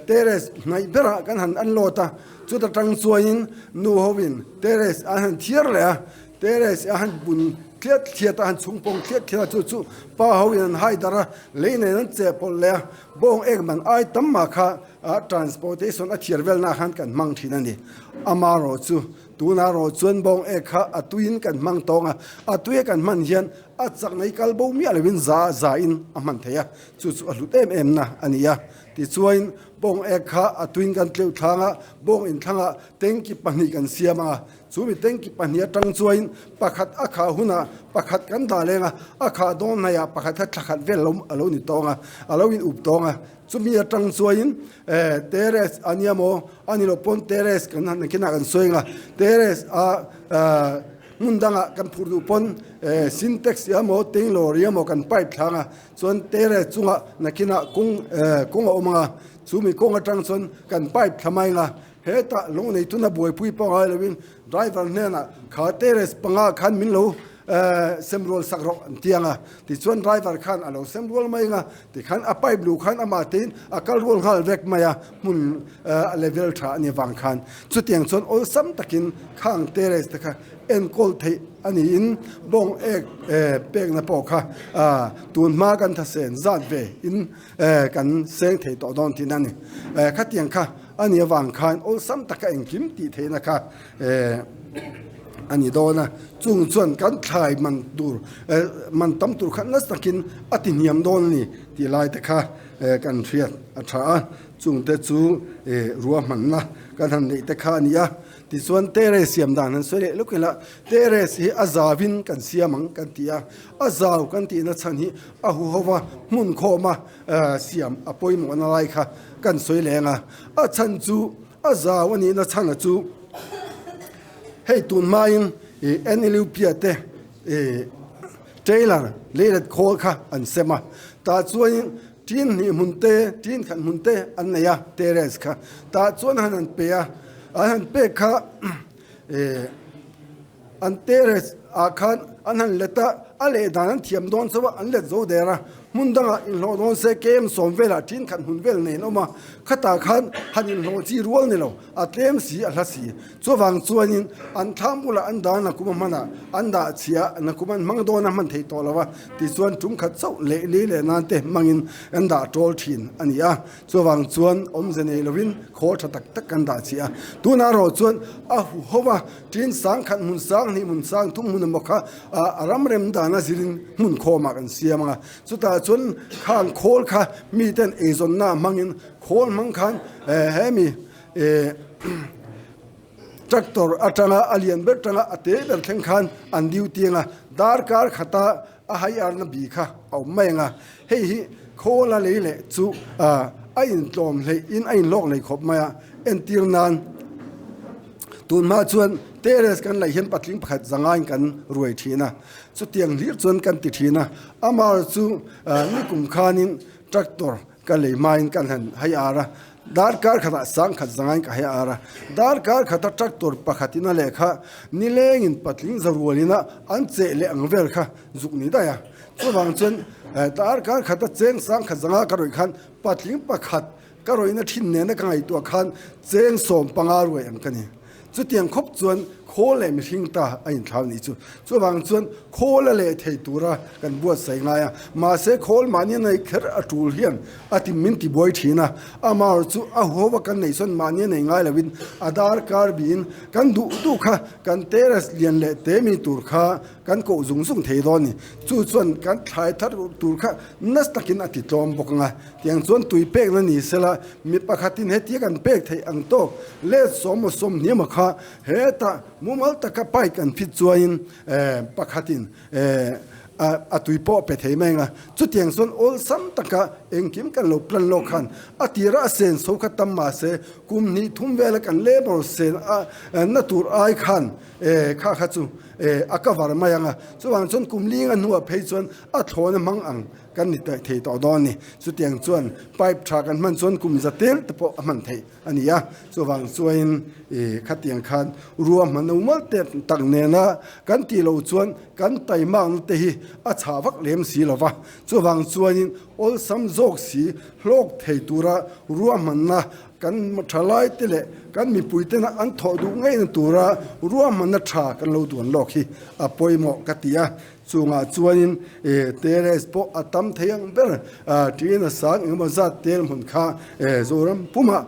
terrace hnaih berah kan han unload a, chuta tang chuanin nu ho in terrace an han thiar leh a, terrace a han bun thliat thliat a, han chhung pawng thliat thliat a, chu chu pa ho in an hai darh a, lei nen an cheh pawlh leh a, bawng ek man ai tam mah kha transportation a thiar velna khan kan hmang thin a ni. Amaherawh chu Tunah rawh chuan bawng ek kha a tuiin kan hmang tawng a, a tuia kan hman hian a chakna hi kal bo miah loin za zain a hman thei a, chu chu a hlut em em na a ni a. Tichuain bawng ek kha a tuiin kan tleuh thlang a, bawng inthlangah tanki pahnih kan siam ang a, chu mi tanki pahnih atang chuain pakhat a khah hunah pakhat kan dah leng a, a khah dawn hnaihah pakhat kha thla khat vel a lo ni tawng a, a lo in up tawng a. Chumi atang chuain terrace a nia maw? A ni lo pawn terrace kan han kinah kan sawi ang a, terrace a hmun dangah kan phur duh pawn sintex emaw maw teng lawri emaw kan pipe thlang a, chuan terrace chungah nakinah kawng kawng a awm ang a, chumi kawng atang chuan kan pipe thla mai ang a, hetah lawng nei tuna buaipui pawh ngai loin driver hnenah kha terrace panga khan min lo sem rual sak rawh an ti ang a, tichuan driver khan a lo sem rual mai ang a, Tikhan a pipe luh khan amah tein a kal rual nghal vek mai a, hmun a level tha a ni vang khan. Chutiang chuan awlsam takin khang terrace te kha enkawl theih a niin bawng ek pekna pawh kha tun hma kan thasen zat ve in kan seng thei tawh dawn thin a ni. Khatiang kha a ni avang khan awlsam taka engkim tih theihna kha a ni dawn a, chung chuan kan thlai man tur man tam tur kha nasa takin a ti hniam dawn a ni tih lai te kha kan hriat a tha a, chung te chu ruahmanna kan han neih te kha a ni a, tichuan terrace siam dan han sawi leh lawk ila, terrace hi a zauin kan siam ang kan ti a, a zau kan tihna chhan hi a huho va hmun khawma siam a pawimawhna lai kha kan sawi leng a, a chhan chu A zau a nihna chhana chu hei tun hmain NLUP-a te trailer leilet khawl kha an sem a, tah chuanin tin hnih hmun te, tin khat hmun te an nei a terrace kha, tah chuan han han pe a, an han pek kha An terrace ah khan an han let a, a leh dan an thiam dawn chauh a, an let zo der a. Hmun dangah inhlawh dawn se KM sawm velah ṭin khat hmun vel nen awm a, khatah khan han inhlawh chi rual ni lo, a tlem si a hla si. Chuvang chuanin an thlam bulah an dan a kum a hmanah an dah chhia a, nakum an hmang dawn a hman thei tawh lo a, tichuan ṭum khat chauh leh li leh nan te hmangin an dah ṭawl ṭhin a ni a. Chuvang chuan awmze nei lovin khawl ṭha tak tak kan dah chhia a, tunah erawh chuan a huho a, Tin sang khat hmun sang hnih hmun sang thum hmun emaw kha a ram rem dana zirin hmun khawmah kan siam ang a, chutah chuan khang khawl kha miten eizawnna hmangin khawl hmang khan hemi tractor atanga a lian ber tanga a te ber thleng khan an duty ang a. Darkar khata a hai arna bi kha a awm mai ang a, hei hi khawl a lei leh chu a intlawm hleih in a inhlawk lei khawp mai a, entir nan tun hma chuan terrace kan laih hian patling pakhat zangain kan ruai thin a, chutiang hlir chuan kan ti thin a, amah chu nikum khanin tractor Ka lei hmain kan han hai ar a, darkar khatah sangkhat zangain ka hai ar a, darkar khata tractor pakhatin a lehkha nilengin patling zarualin a an cheh leh ang vel kha zuk ni daih a. Chuvang chuan darkar khata cheng sangkhat zanga ka rawih khan patling pakhat ka rawihna thin nena ka ngaihtuah khan cheng 15 ruai ang ka ni. Chutiang khawp chuan khawl leh mihring ta a inthlau nih chu. Chuvang chuan khawl a leh thei tura kan buatsaih ngai a, mahse khawl mahni a neih kher a tul hian a ti min ti buai thin a. Amaherawhchu chu a huho a kan neih chuan mahni a nei ngai loin a darkar biin kan duh duh kha kan terrace lian leh te mi tur kha kan koh zung zung thei dawn ni. Chu chuan kan thlai thar tur kha nasa takin a ti tlawm bawk ang a. Tiang chuan tui pekna ni sela mi pakhatin hetia kan pek theih ang tawk let sawm 20 kha hetah mumal taka pipe an fit chuanin pakhatin a tui pawh pe thei mai ang a. Chutiang chuan awlsam taka engkim kan lo plan lawk khan a tira a sen so kha tam mahse kum hnih thum vela kan labour sen a na tur ai khan kha kha chu a cover mai ang a. Chuvang chuan kum linga hnuah phei chuan a thlawn a hmang ang. Kan ni taih thei tawh dawn ni. Chutiang chuan pipe tha kan hman chuan kum za tel te pawh a hman theih a ni a. Chuvang chuain i khatiang khan ruahman umal te tak nena kan tih loh chuan kan taimakna te hi a chhah vak lem si lo va. Chuvang chuanin awlsam zawk si hlawk thei tura ruahmanna kan thalai te leh kan mipui tena an thawh duh ngeina tura ruahmanna tha kan lo duan lawk hi a pawimawh ka ti a. Chungah chuanin terrace pawh a tam thei ang ber tiin a sang engemaw zat tel hmun kha Zoram pumah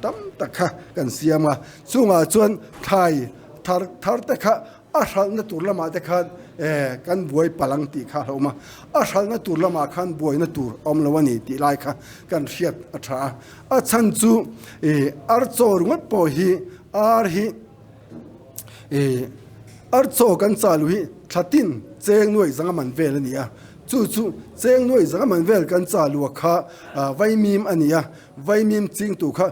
tam tak kha kan siam a. Chungah chuan thlai thar thar te kha a hralhna tur lamah te khan kan buai palh ang tih kha a hlauhawm a. A hralhna tur lamah khan buaina tur a awm lo a ni tih lai kha kan hriat a tha a. A chhan chu archaw ringawt pawh hi ar hi. Archaw kan chalu hi thlatin cheng nuai zanga man vel a ni a, chu chu cheng nuai zanga man vel kan chalu a kha vaimim a ni a, vaimim chingtu kha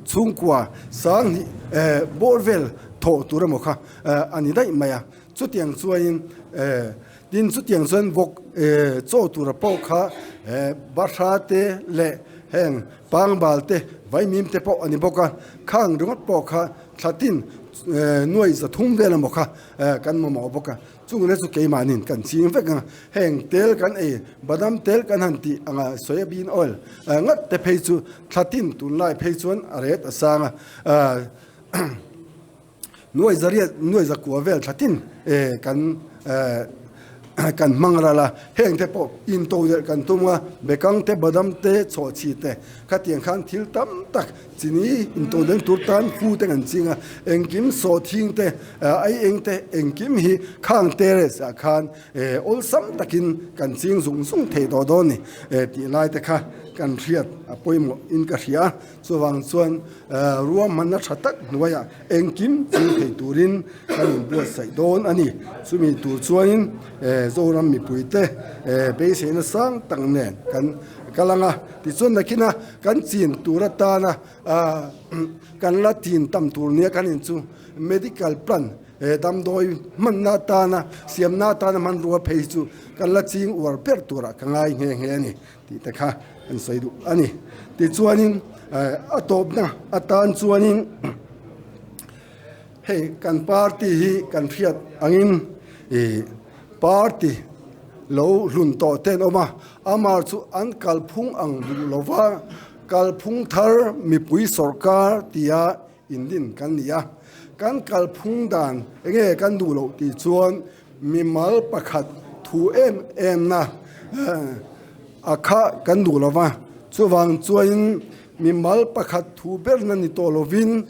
chhungkua sanghnih bawr vel thawh tur emaw kha a ni daih mai a, chutiang chuanin tin chutiang chuan vawk chaw tura pawh kha bahra te leh heng Pangbal te, vaimim te pawh a ni bawk a, khang ringawt pawh kha thlatin nuai 300 vel emaw kha kan mamawh bawk a, chungte chu keimahnin kan ching vek ang a, heng tel kan ei, badam tel kan han tih anga soybean oil ngat te phei chu thlatin tunlai phei chuan a ret a sang a, Nuai zariat, nuai zakua vel thlatin kan kan hmang ral a, heng te pawh into delh kan tum a, bekang te, badam te, chhawhchhi te khatiang khan thil tam tak chini into delh tur tan fu te kan ching a, engkim sawhthing te, ai eng te engkim hi khang terrace ah khan awlsam takin kan ching zung zung thei tawh dawn ni tih lai te kha kan hriat a pawimawh in ka hria a. Chuvang chuan ruahmanna tha tak hnuaiah engkim ching thei turin kan inbuatsaih dawn a ni. Chumi tur chuanin Zoram mipuite beiseina sang tak nen kan kal ang a. Tichuan nakina kan chin tur atana kan la chin tam tur nia kan in chu medical plan damdawi hmanna atana siamna atana hmanrua phei chu kan la ching uar ber turah ka ngai nghe nghe a ni. Tih te kha an sawi duh a ni. Tichuanin a tawpna atan chuanin hei kan party hi kan hriat angin ih party lo hlun tawh te an awm a, amah chu an kalphung ang duh lova kalphung thar mipui sawrkar tia indin kan ni a. Kan kalphung dan enge kan duh loh tih chuan Mimal pakhat thu em em na a kha kan duh lo va, chuvang chuanin mimal pakhat thu berna ni tawh lovin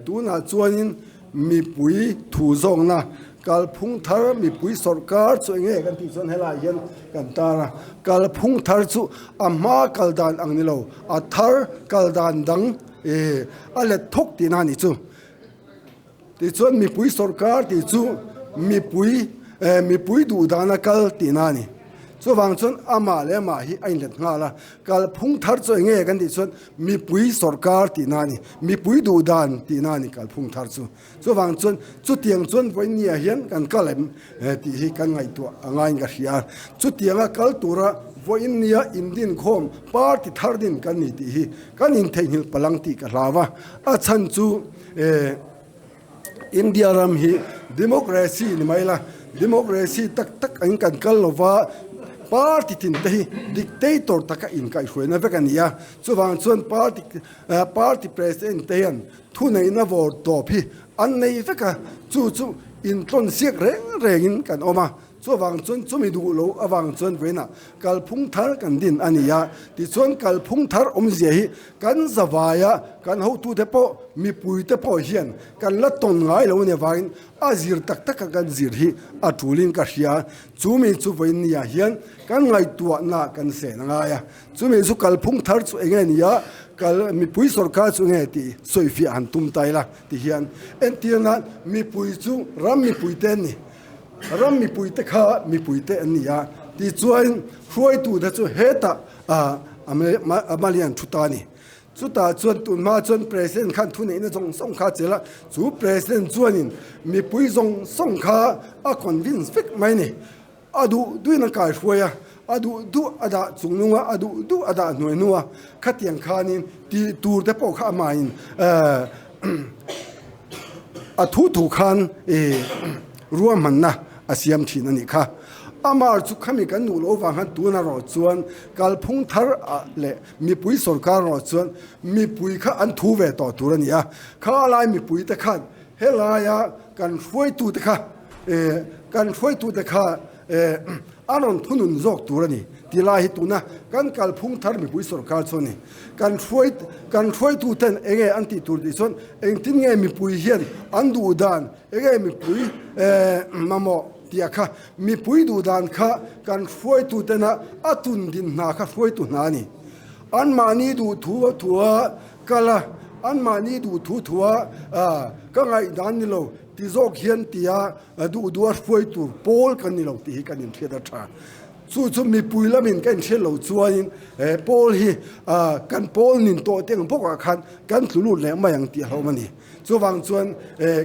tunah chuanin mipui thu zawkna kalphung thar mipui sawrkar chu eng nge kan tih chuan helaiah hian kan tar a, kalphung thar chu a hma kal dan ang ni lo, a thar kal dan dang a let thawk tihna a nih chu. Tichuan mipui sawrkar tih chu mipui. mipui duh dana kal tihna a ni. Chuvang chuan amah leh amah hi a inlet nghal a, kalphung thar chu enge kan tih chuan mipui sawrkar tihna a ni, mipui duh dan tihna a ni kalphung thar chu. Chuvang chuan chutiang chuan vawinia hian kan kal em tih hi kan ngaihtuah a ngaiin ka hria a. Chutianga kal tura vawinia indinkhawm party thar din kan ni tih hi kan intheihnghilh palang tih ka hlau a. A chhan chu India ram hi democracy ni mai la, democracy tak tak ang kan kal lova party tin te hi dictator taka inkaihhruaina vek a ni a. Chuvang chuan party party president te hian thuneihna vawr tawp hi an nei vek a, chu chu intlawn siak reng rengin kan awm a. Chuvang chuan chumi duh lo avang chuan vawiinah kalphung thar kan din a ni a, tichuan kalphung thar awmzia hi kan zavaia kan hotute pawh mipuite pawh hian kan la tawn ngai lo a ni avangin a zir tak taka kan zir hi a tulin ka hria. Chumi chu vawiin niah hian kan ngaihtuahna kan sen a ngai a, chumi chu kalphung thar chu eng nge ni a, kal mipui sorkar chu eng nge tih sawifiah han tum ta ila ti hian entir nan mipui chu ram mipuite an ni. Ram mipuite kha mipuite an ni a, tichuan hruaitute chu hetah a malian thu ta a ni. Chutah chuan tunhma chuan President khan thuneihna zawng zawng kha a chelh a, chu President chuanin mipui zawng zawng kha a convince vek mai a ni. A duh duhin a kaihruai a, a duh duh a dah chung nung a, a duh duh a dah hnuai hnu a, khatiang khanin tih tur te pawh kha amahin A thu thu khan ruahmanna a siam thin a nih kha. Amar chu khami kan nuh loh vang khan tuna rawh chuan kalphung thar leh mipui sorkar rawh chuan mipui kha an thu ve tawh tur a ni a. Kha lai mipui te khan helaia kan hruaitute kha kan hruaitute kha a rawn thunun zawk tur a ni tih lai hi tuna kan kalphung thar mipui sorkar chu a ni. Kan hruai kan hruaitu ten enge an tih tur tih chuan engtin nge mipui hian an duh dan enge mipui mamawh tih a kha mipui duh dan kha kan hruaitu tena a tun din hna kha hruaitu hna a ni. Anmahni duh thu thua kal a, anmahni duh thu thua ka ngaihdan ni lo ti zawk hian tia duh duha hruai tur pawl kan ni lo tih hi kan inhriat a tha. Chu chu mipui lamin ka inhriat lo chuanin he pawl hi kan pawl nin tawh te ang bawkah khan kan tlu lut leh mai ang tih a hlauhawm a ni. Chuvang chuan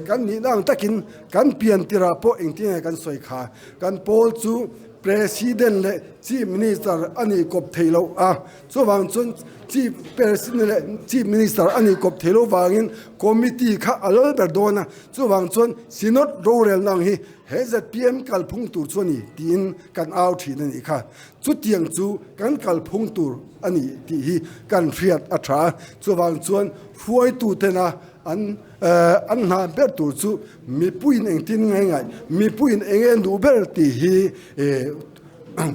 kan nihna ang takin kan pian tirah pawh engtin nge kan sawi kha, kan pawl chu President leh Chief Minister a nih kawp thei loh a, chuvang chuan Chief President leh Chief Minister a nih kawp thei loh vangin Committee kha a lal ber dawn a, chuvang chuan Synod rorelna ang hi He zpm kalphung tur chu a ni tiin kan au thin a nih kha. Chutiang chu kan kalphung tur a ni tih hi kan hriat a tha a. Chuvang chuan hruaitutena an an hna ber tur chu mipuiin engtin nge ngaih, mipuiin eng nge duh ber tih hi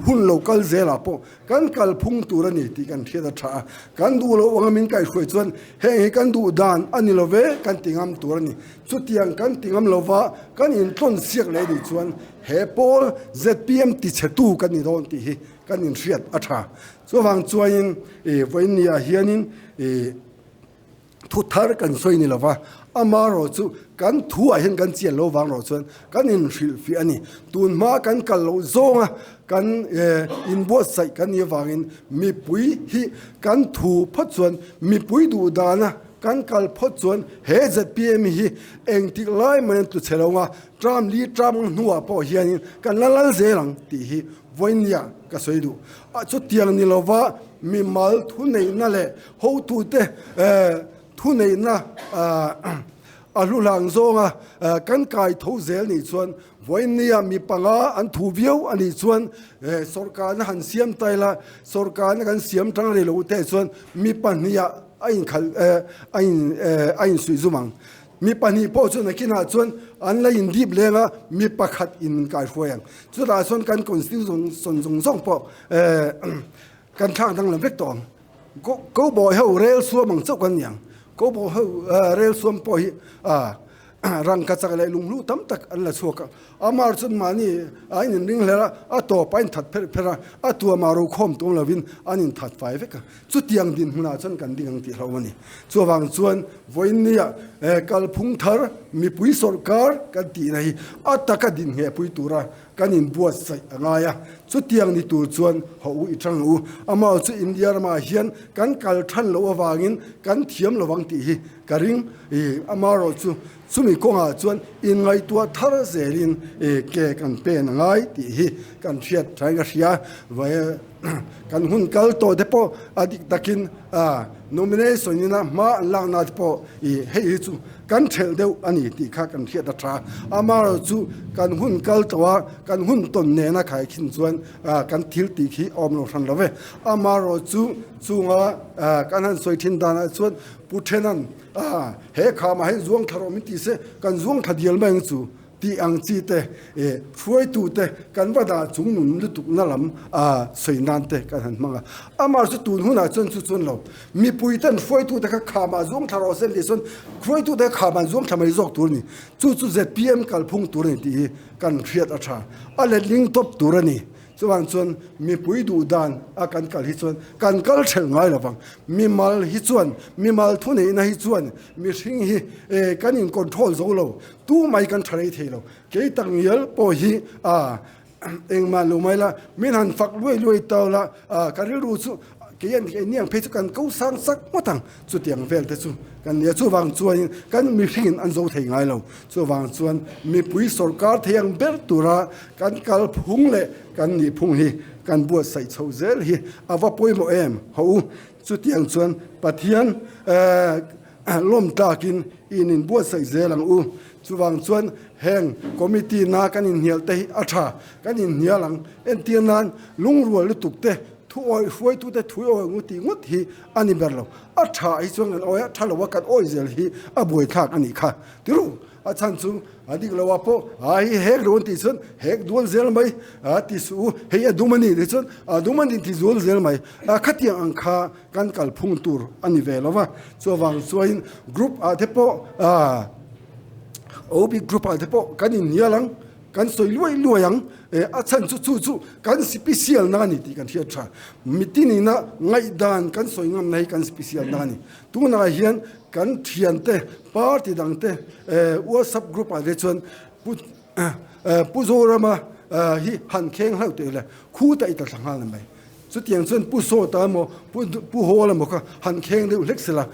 hun lo kal zelah pawh Kan kalphung tur a ni tih kan hriat a tha a, kan duh loh anga min kaihhruai chuan heng hi kan duh dan a ni lo ve kan ti ngam tur a ni. Chutiang kan ti ngam lova kan intlawn siak leh nih chuan he pawl zpm tichhetu kan ni dawn tih hi kan inhriat a tha. Chuvang chuanin vawiin niah hianin Thu thar kan sawi ni lova, amarawh chu kan thu ah hian kan chian lo vang rawh chuan kan inhrilhfiah a ni. Tun hma kan kal loh zawnga kan inbuatsaih kan nih avangin mipui hi kan thu phawt chuan mipui duh dana kan kal phawt chuan he zpm hi engtik lai mai an tlu chhe lo nga, tram li tram hnuah pawh hianin kan la lal zel ang tih hi vawinia ka sawi duh. Chutiang ni lova mimal thuneihna leh Hotute thuneihna a hlu hlang zawnga kan kai tho zel nih chuan vawiinnia mi panga an thu viau a nih chuan sawrkarna han siam ta ila, sawrkarna kan siam tang rei lo te chuan mi pahniha a inkhal a in a insuih zum ang. Mi pahnih pawh chu nakinah chuan an la indip leng a, mi pakhat in kaihruai ang. Chutah chuan kan constitution zawng zawng pawh kan thlak danglam vek tawh ang. Cowboy ho rel suam ang chauh kan ni ang. Cowboy ho rel suam pawh hi rangka chak leh lunghlu tam tak an la chhuak a. Amar chuan mahni a inring hler a, a tawp a inthat pherh pherh a, a tuamah rokhawm tum lovin an inthat fai vek a. Chutiang dinhmunah chuan kan ding ang tih hlauh a ni. Chuvang chuan vawiinnia kalphung thar mipui sawrkar kan tihna hi a taka dinhngehpui tura kan inbuatsaih a ngai a, chutiang ni tur chuan haw u i tang u. Amah chu India ramah hian kan kal than loh avangin kan thiam lo vang tih hi ka ring. Amaherawh chu chumi kawngah chuan inngaihtuah thar zelin ke kan pen a ngai tih hi kan hriat thain ka hria. Kan hun kal tawh te pawh a dik takin nomination ina hma an lakna te pawh hei hi chu kan thelh deuh a ni tih kha kan hriat a tha. Amaherawh chu kan hun kal tawh a, kan hun tawn nena khaikhin chuan kan thil tih khi a awm lo hran lo ve. Amaherawh chu chunga kan han sawi thin danah chuan Pu Thenan he khamah hian zuang thla rawh min ti se, kan zuang thla dial mai ang chu. Tih ang chi te, hruaitu te kan va dah chung nun lutuk na lam sawi nan te kan han hmang a. Amah chu tun hunah chuan chu chuan lo. Mipui ten hruaitu te kha khamah zuang thla rawh se an tih chuan hruaitu te kha khamah an zuang thla mai zawk tur a ni. Chu chu zpm kalphung tur a ni tih hi kan hriat a tha. A letling tawp tur a ni. Chuvang chuan mipui duh dan a kan kal hi chuan kan kal thelh ngai lo vang. Mimal hi chuan, mimal thuneihna hi chuan mihring hi kan in control zo lo, tu mai kan tha rei thei lo. Kei tak ngial pawh hi engmah lo mai la, min han fak luai luai tau la, ka rilru chu kei an keini ang phei chu kan ko sang sak ngawt ang. Chutiang vel te chu kan nia. Chuvang chuanin kan mihringin an zo thei ngai lo. Chuvang chuan mipui sorkar thei ang ber tura kan kalphung leh kan nihphung hi kan buatsaih chho zel hi a va pawimawh em? Haw u, chutiang chuan Pathian lawm tlakin in inbuatsaih zel ang u. Chuvang chuan heng committee na kan inhnial te hi a tha, kan inhnial ang. Entir nan lungrual lutuk te, thu awih hruaitute thui awih ang u tih ngawt hi a ni ber lo. A tha hi chuan kan awi a, tha lo a kan awi zel hi a buaithlak a nih kha. Tiru, a chhan chu a dik lo ah pawh a hi hek lo an tih chuan hek dual zel mai a ti suh u, hei a dum a ni tih chuan a dum a ni ti zual zel mai. A khatiang ang kha kan kalphung tur a ni ve lo va. Chuvang chuain group ah te pawh OB group ah te pawh kan inhnial ang. Kan sawi luai luai ang, a chhan chu chu chu kan special na a ni tih kan hriat tha. Mitinina ngaihdan kan sawi ngamna hi kan special na a ni. Tunah hian kan thiante, party dangte WhatsApp group ah te chuan Pu Pu Zorama hi han kheng hlauh teh le, khu ta i ta thla nghal mai. Chutiang chuan Pu Sawta emaw Pu Pu Hawla emaw kha han kheng deuh hlek sela,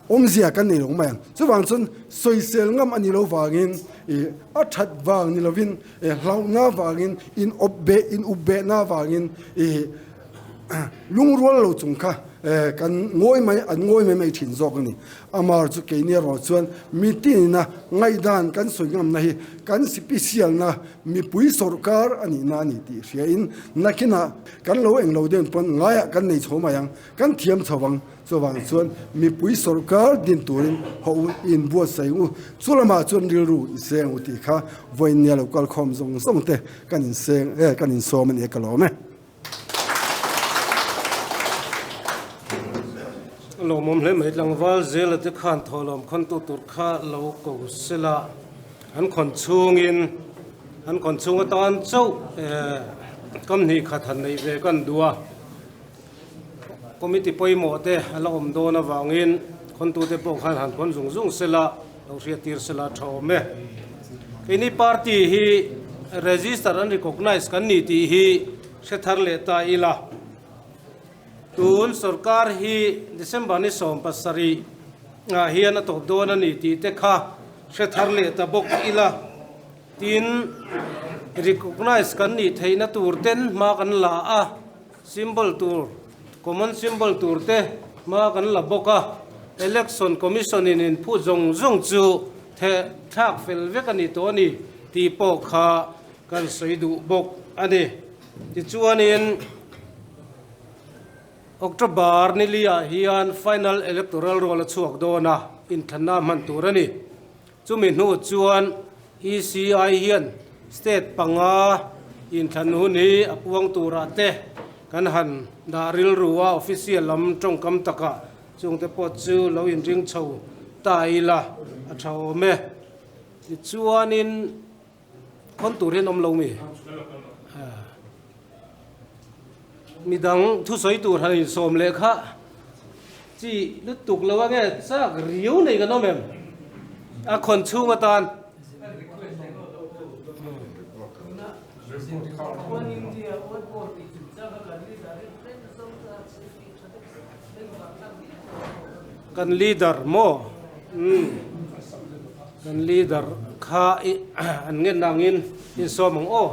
Awmzia kan nei lo mai ang. Chuvang chuan sawisel ngam a ni lo vangin ih a that vang ni lovin ih hlauhna vangin in awp beh in up behna vangin ih lungrual lo chung kha kan ngawi mai an ngawi mai mai thin zawk a ni. Amar chu keini erawh chuan mitinina ngaihdan kan sawi ngamna hi kan sipisialna mipui sawrkar a nihna a ni tih hriain nakinah kan lo englo deuh pawn ngaiah kan nei chho mai ang, kan thiam chho ang. Chuvang chuan mipui sawrkar din turin haw u in buatsaih u, chu lamah chuan rilru i seng u tih kha vawiin nia lo kal khawm zawng zawng te kan inseng e, kan insawm a ni e ka lawm e. Lawmawm hle mai, tlangval zela te khan thawhlawm khawntu tur kha lo ko sela, an khawn chhungin an khawn chhung atan chauh kam hnih khat han neih ve kan duh a. Committee pawimawh te a la awm dawn avangin khawntute pawh khan han khawn zung zung sela, lo hriattir sela tha awm e. Keini party hi register an recognise kan ni tih hi hre thar leh ta ila. Tun sorkar hi December ni 17 ah hian a tawp dawn a ni tih te kha hre thar leh ta bawk ila. Tin, recognise kan nih theihna tur ten hma kan la a. Symbol tur, common symbol tur te hma kan la bawk a, Election Commission in inphut zawng zawng chu theh thlak fel vek a ni tawh a ni tih pawh kha kan sawi duh bawk a ni. Tichuanin October niliah hian final electoral roll a chhuak dawn a, inthlanna hman tur a ni. Chumi hnu chuan ECI hian state panga inthlan hun hi a puang turah te kan han dah rilru a, official lam tawngkam takah chungte pawh chu lo inring chho ta ila a tha awm e. Tichuanin khawn tur hian awm lo mi? Midang thusawi tur han insawm leh kha chi lutuk lo ange chak riau nei kan awm em? A khawn chhung atan. Kan leader maw? Umm. Kan leader kha an ngen angin insawm ang aw.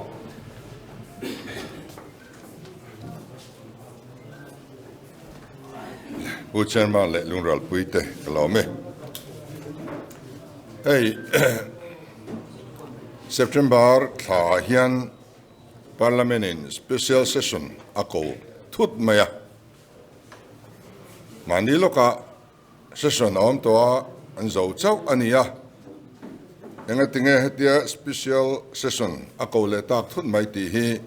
Pu Chairman leh Lungralpui te ka lawm e. Hei September thla ah hian Parliament in Special Session a ko thut mai a. Mahni lawkah Session a awm tawh a, an zo chauh a ni a. Engatinge hetia Special Session a ko leh tak thut mai tih hi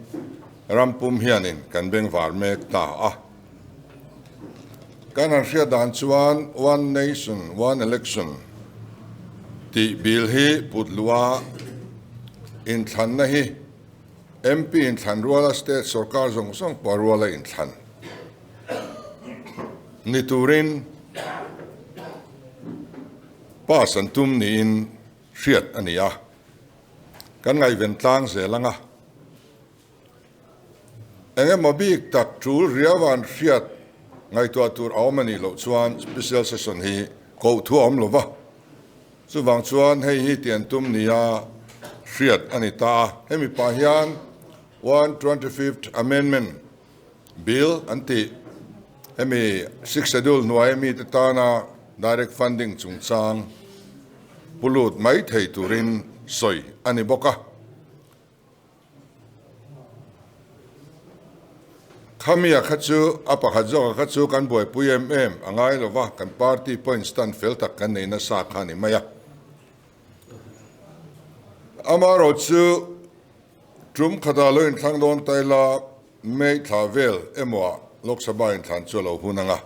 ram pum hianin kan bengvar mek ta a. Kan han hriat dan chuan One Nation, One Election tih bill hi put luh a, inthlanna hi MP inthlan ruala state sorkar zawng zawng pawh ruala inthlan. Ni turin pass an tum niin hriat a ni a, kan ngaihven tlang zel ang a. Eng emaw bik tak tul riau an hriat ngaihtuah tur a awm a nih loh chuan special session hi koh thu a awm lo va, chuvang chuan hei hi ti an tum nia hriat a ni ta a. Hemi pah hian 125th Amendment Bill an tih hemi Sixth Schedule hnuaia mite tana direct funding chungchang pu lut mai thei turin sawi a ni bawk a. Khamia kha chu a pakhat zawka kha chu kan buaipui em em a ngai lo va, kan party point stand fel tak kan nei nasa kha a ni mai a. Amaherawhchu Tum khatah lo inthlang dawn ta ila, May thla vel emaw ah Lok Sabha inthlan chu a lo hun ang a.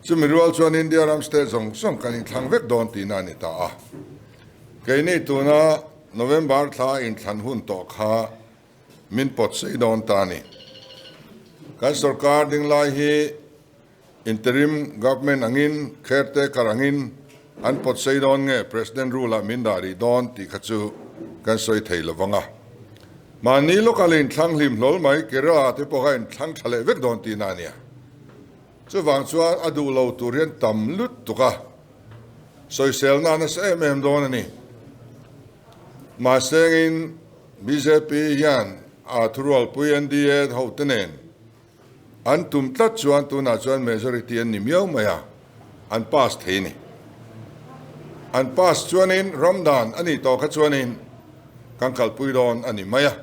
Chumi rual chuan India ram state zawng zawng kan inthlang vek dawn tihna a ni ta a. Keini tuna November thla inthlan hun tawh kha min pawt sei dawn ta a ni. Kan sorkar ding lai hi interim government angin, caretaker angin an pawt sei dawn nge President rule ah min dah rih dawn tih kha chu kan sawi thei lo vang a. Mahni local inthlang hlim hlawl mai Kerala te pawh kha inthlang tha leh vek dawn tihna a nia. Chuvang chuan a duh lo tur hian tam lut tuk a, sawiselna a nasa em em dawn a ni. Mahse engin bjp hian a thurualpui NDA hote nen An tum tlat chuan tunah chuan majority an ni miau mai a, an pass thei a ni. An pass chuanin ram dan a nih tawh kha chuanin kan kalpui dawn a ni mai a.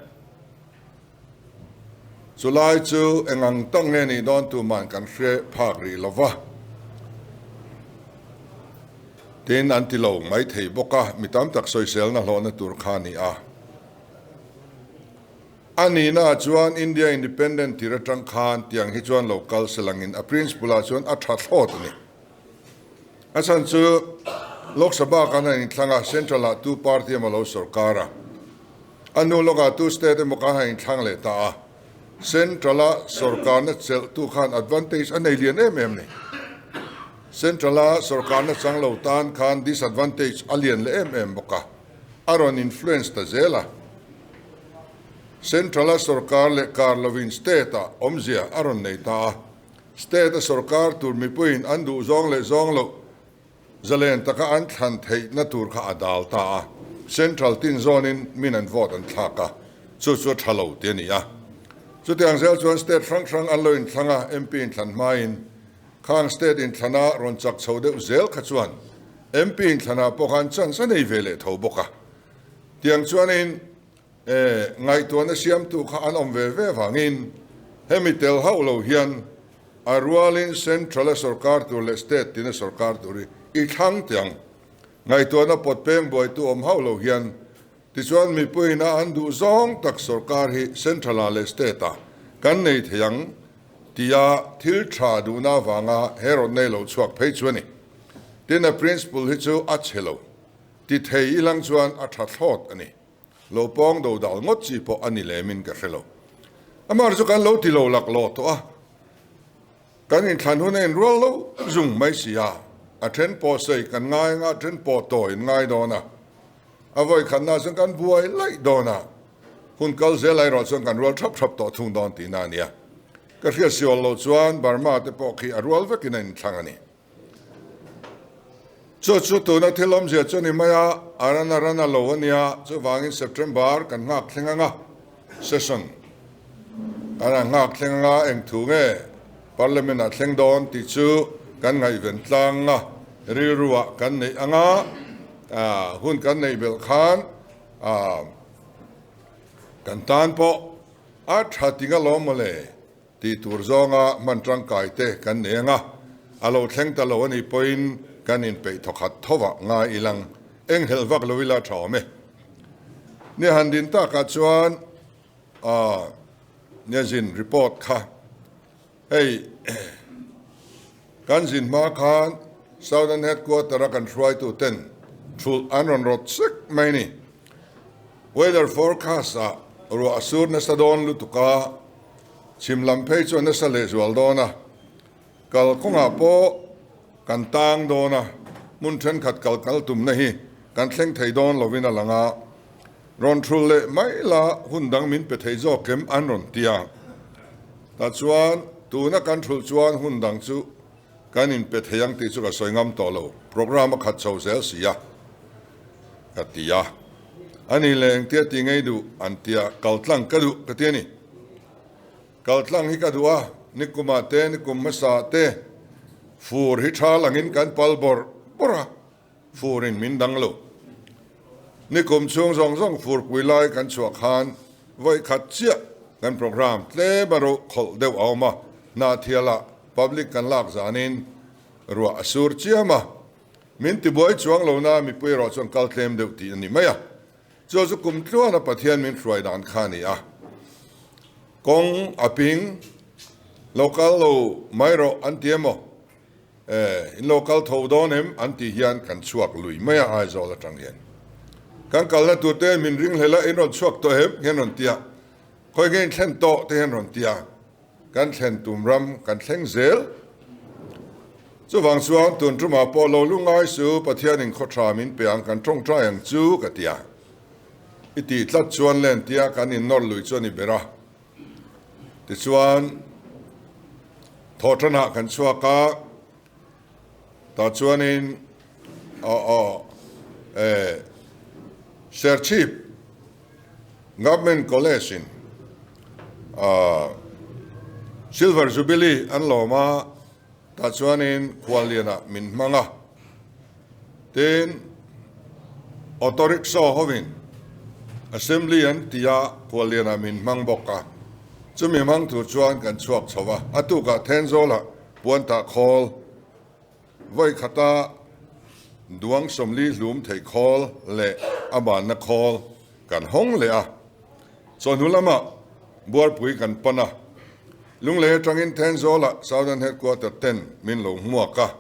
Chulai chu eng ang tak nge nih dawn tuman kan hre phak rih lo va. Tin, an ti lo mai thei bawk a, mi tam tak sawiselna hlawhna tur kha a ni a. A nihna ah chuan India Independent tir atang khan tiang hi chuan lo kal se langin a principle ah chuan a tha thlawt a ni. A chhan chu Lok Sabha khan a inthlang a, Central ah tu party emaw lo sorkar a, a hnu lawk ah tu state emaw khan a inthlang leh ta a, Central a sorkarna chelh tu khan advantage a nei lian em em ni. Central a sorkarna chang lo tan khan disadvantage a lian leh em em bawk a, a rawn influence ta zel a. Central-a sorkar leh kar lovin state-ah awmzia a rawn nei ta a. State-a sorkar tur mipuiin an duh zawng leh zawng loh zalen taka an thlan theihna tur kha a dal ta a. Central tin zawnin min an vote an thlak a, chu chu a tha lo ti a ni a. Chutiang zel chuan state hrang hrang an lo inthlang a, MP inthlan hmain khang state inthlana rawn chak chho deuh zel kha chuan MP inthlanah pawh khan chance a nei ve leh tho bawk a. Tiang chuanin e ngaihtuahna siamtu kha an awm ve ve vangin hemi tel hauh lo hian a rualin Central a sorkar tur leh State tina sorkar tur hi i thlang tiang ngaihtuahna pawt peng buaitu awm hauh lo hian tichuan mipuiin a an duh zawng tak sorkar hi Central ah leh State ah kan nei thei ang tia thil tha duhna avanga he rawtna hi lo chhuak phei chu a ni. Tin a principle hi chu a chhe lo. Ti thei ilang chuan a tha thlawt a ni. Lo pawng do dal ngawt chi pawh a ni lemin ka hre lo. Amah chu kan lo ti lo lak lawh tawh a, kan inthlan hun a inrual lo zung mai si a. A then pawh sawi kan ngai anga, a then pawh tawi an ngai dawn a. A vawi khatna chuan kan buai laih dawn a, hun kal zel erawh chuan kan rual thap thap tawh thung dawn tihna a nia. Ka hriat siawl loh chuan Burma te pawh khi a rual vekin a inthlang a ni. Chu chu tuna thil awmzia chu a ni mai a, a ran a ran a lo a nia, chuvangin September kan nghak thleng anga session kan han nghak thleng anga eng thu nge Parliament ah thleng dawn tih chu kan ngaihven tlang a, rilru ah kan neih anga hun kan neih belh khan kan tan pawh a tha ting alawm mawle. Tih tur zawnga hman tangkai te kan nei anga, a lo thleng ta lo a nih pawhin kan inpeih thawkhat thovah ngai ilang enghelh vak lo ila tha awm e. Ni han din takah chuan aah nia zin report kha hei kan zin hma khan Southern Headquarter a kan hruaitu ten thulh an rawn rawt sek mai ni. Weather forecast ah ruah a sur nasa dawn lutuk a, chhim lam phei chu a nasa lehzual dawn a, kal kawngah pawh kan tang dawn a, hmun thenkhat kal kal tumna hi kan thleng thei dawn lovin a lang a, rawn thul leh mai la hun dang min pe thei zawk em an rawn ti a, tah chuan tuna kan thulh chuan hun dang chu kan inpe thei ang tih chu ka sawi ngam tawh lo, programme a khat chho zel si a. Ka ti a, a ni leh engtia ti ngei duh an tia kal tlang ka duh ka ti a ni. Kal tlang hi ka duh a, nikumah te nikum hmasa te fur hi tha langin kan pal bawrh bawrh a, furin min dang lo. Nikum chhung zawng zawng furpui lai kan chhuah khan vawi khat chiah kan programme tlem a ro khawlh deuh a awm a, Hnahthialah public kan lak zanin ruah a sur chiam a. Min tibuai chuang lo na mipui erawh chuan kal tlem deuh tih a ni mai a. Chu chu kum tluana Pathian min hruai dan kha a ni a. Kawng a ping, lo kal lo mai rawh an ti emaw, eh, in lo kal tho dawn em an tih hian kan chhuak lui mai a Aizawl atang hian. Kan kalna tur te min ring hlel a, in rawn chhuak tawh em hian rawn ti a, khawi nge in thlen tawh te hian rawn ti a. Kan thlen tum ram kan thleng zel. Chuvang chuan tun tumah pawh lo lungai su Pathianin khaw tha min pe ang kan tawngtai ang chu ka ti a. I tih tlat chuan len tia kan innawr lui chu a ni ber a. Tichuan thawhtanah kan chhuak a, tah chuanin aw aw eh Serchhip Government College in Silver Jubilee an lawm a, tah chuanin khuallianah min hmang a. Tin, Auto Rickshaw hovin Assembly an ti a, khuallianah min hmang bawk a. Chumi hmang tur chuan kan chhuak chho a, a tukah Thenzawlah puantah khawl Vawi khata duang 40 hlum thei khawl leh a banna khawl kan hawng leh a, chawhnu lamah Buarpui kan pan a, Lunglei atangin Thenzawlah Southern Headquarter ten min lo hmuak a,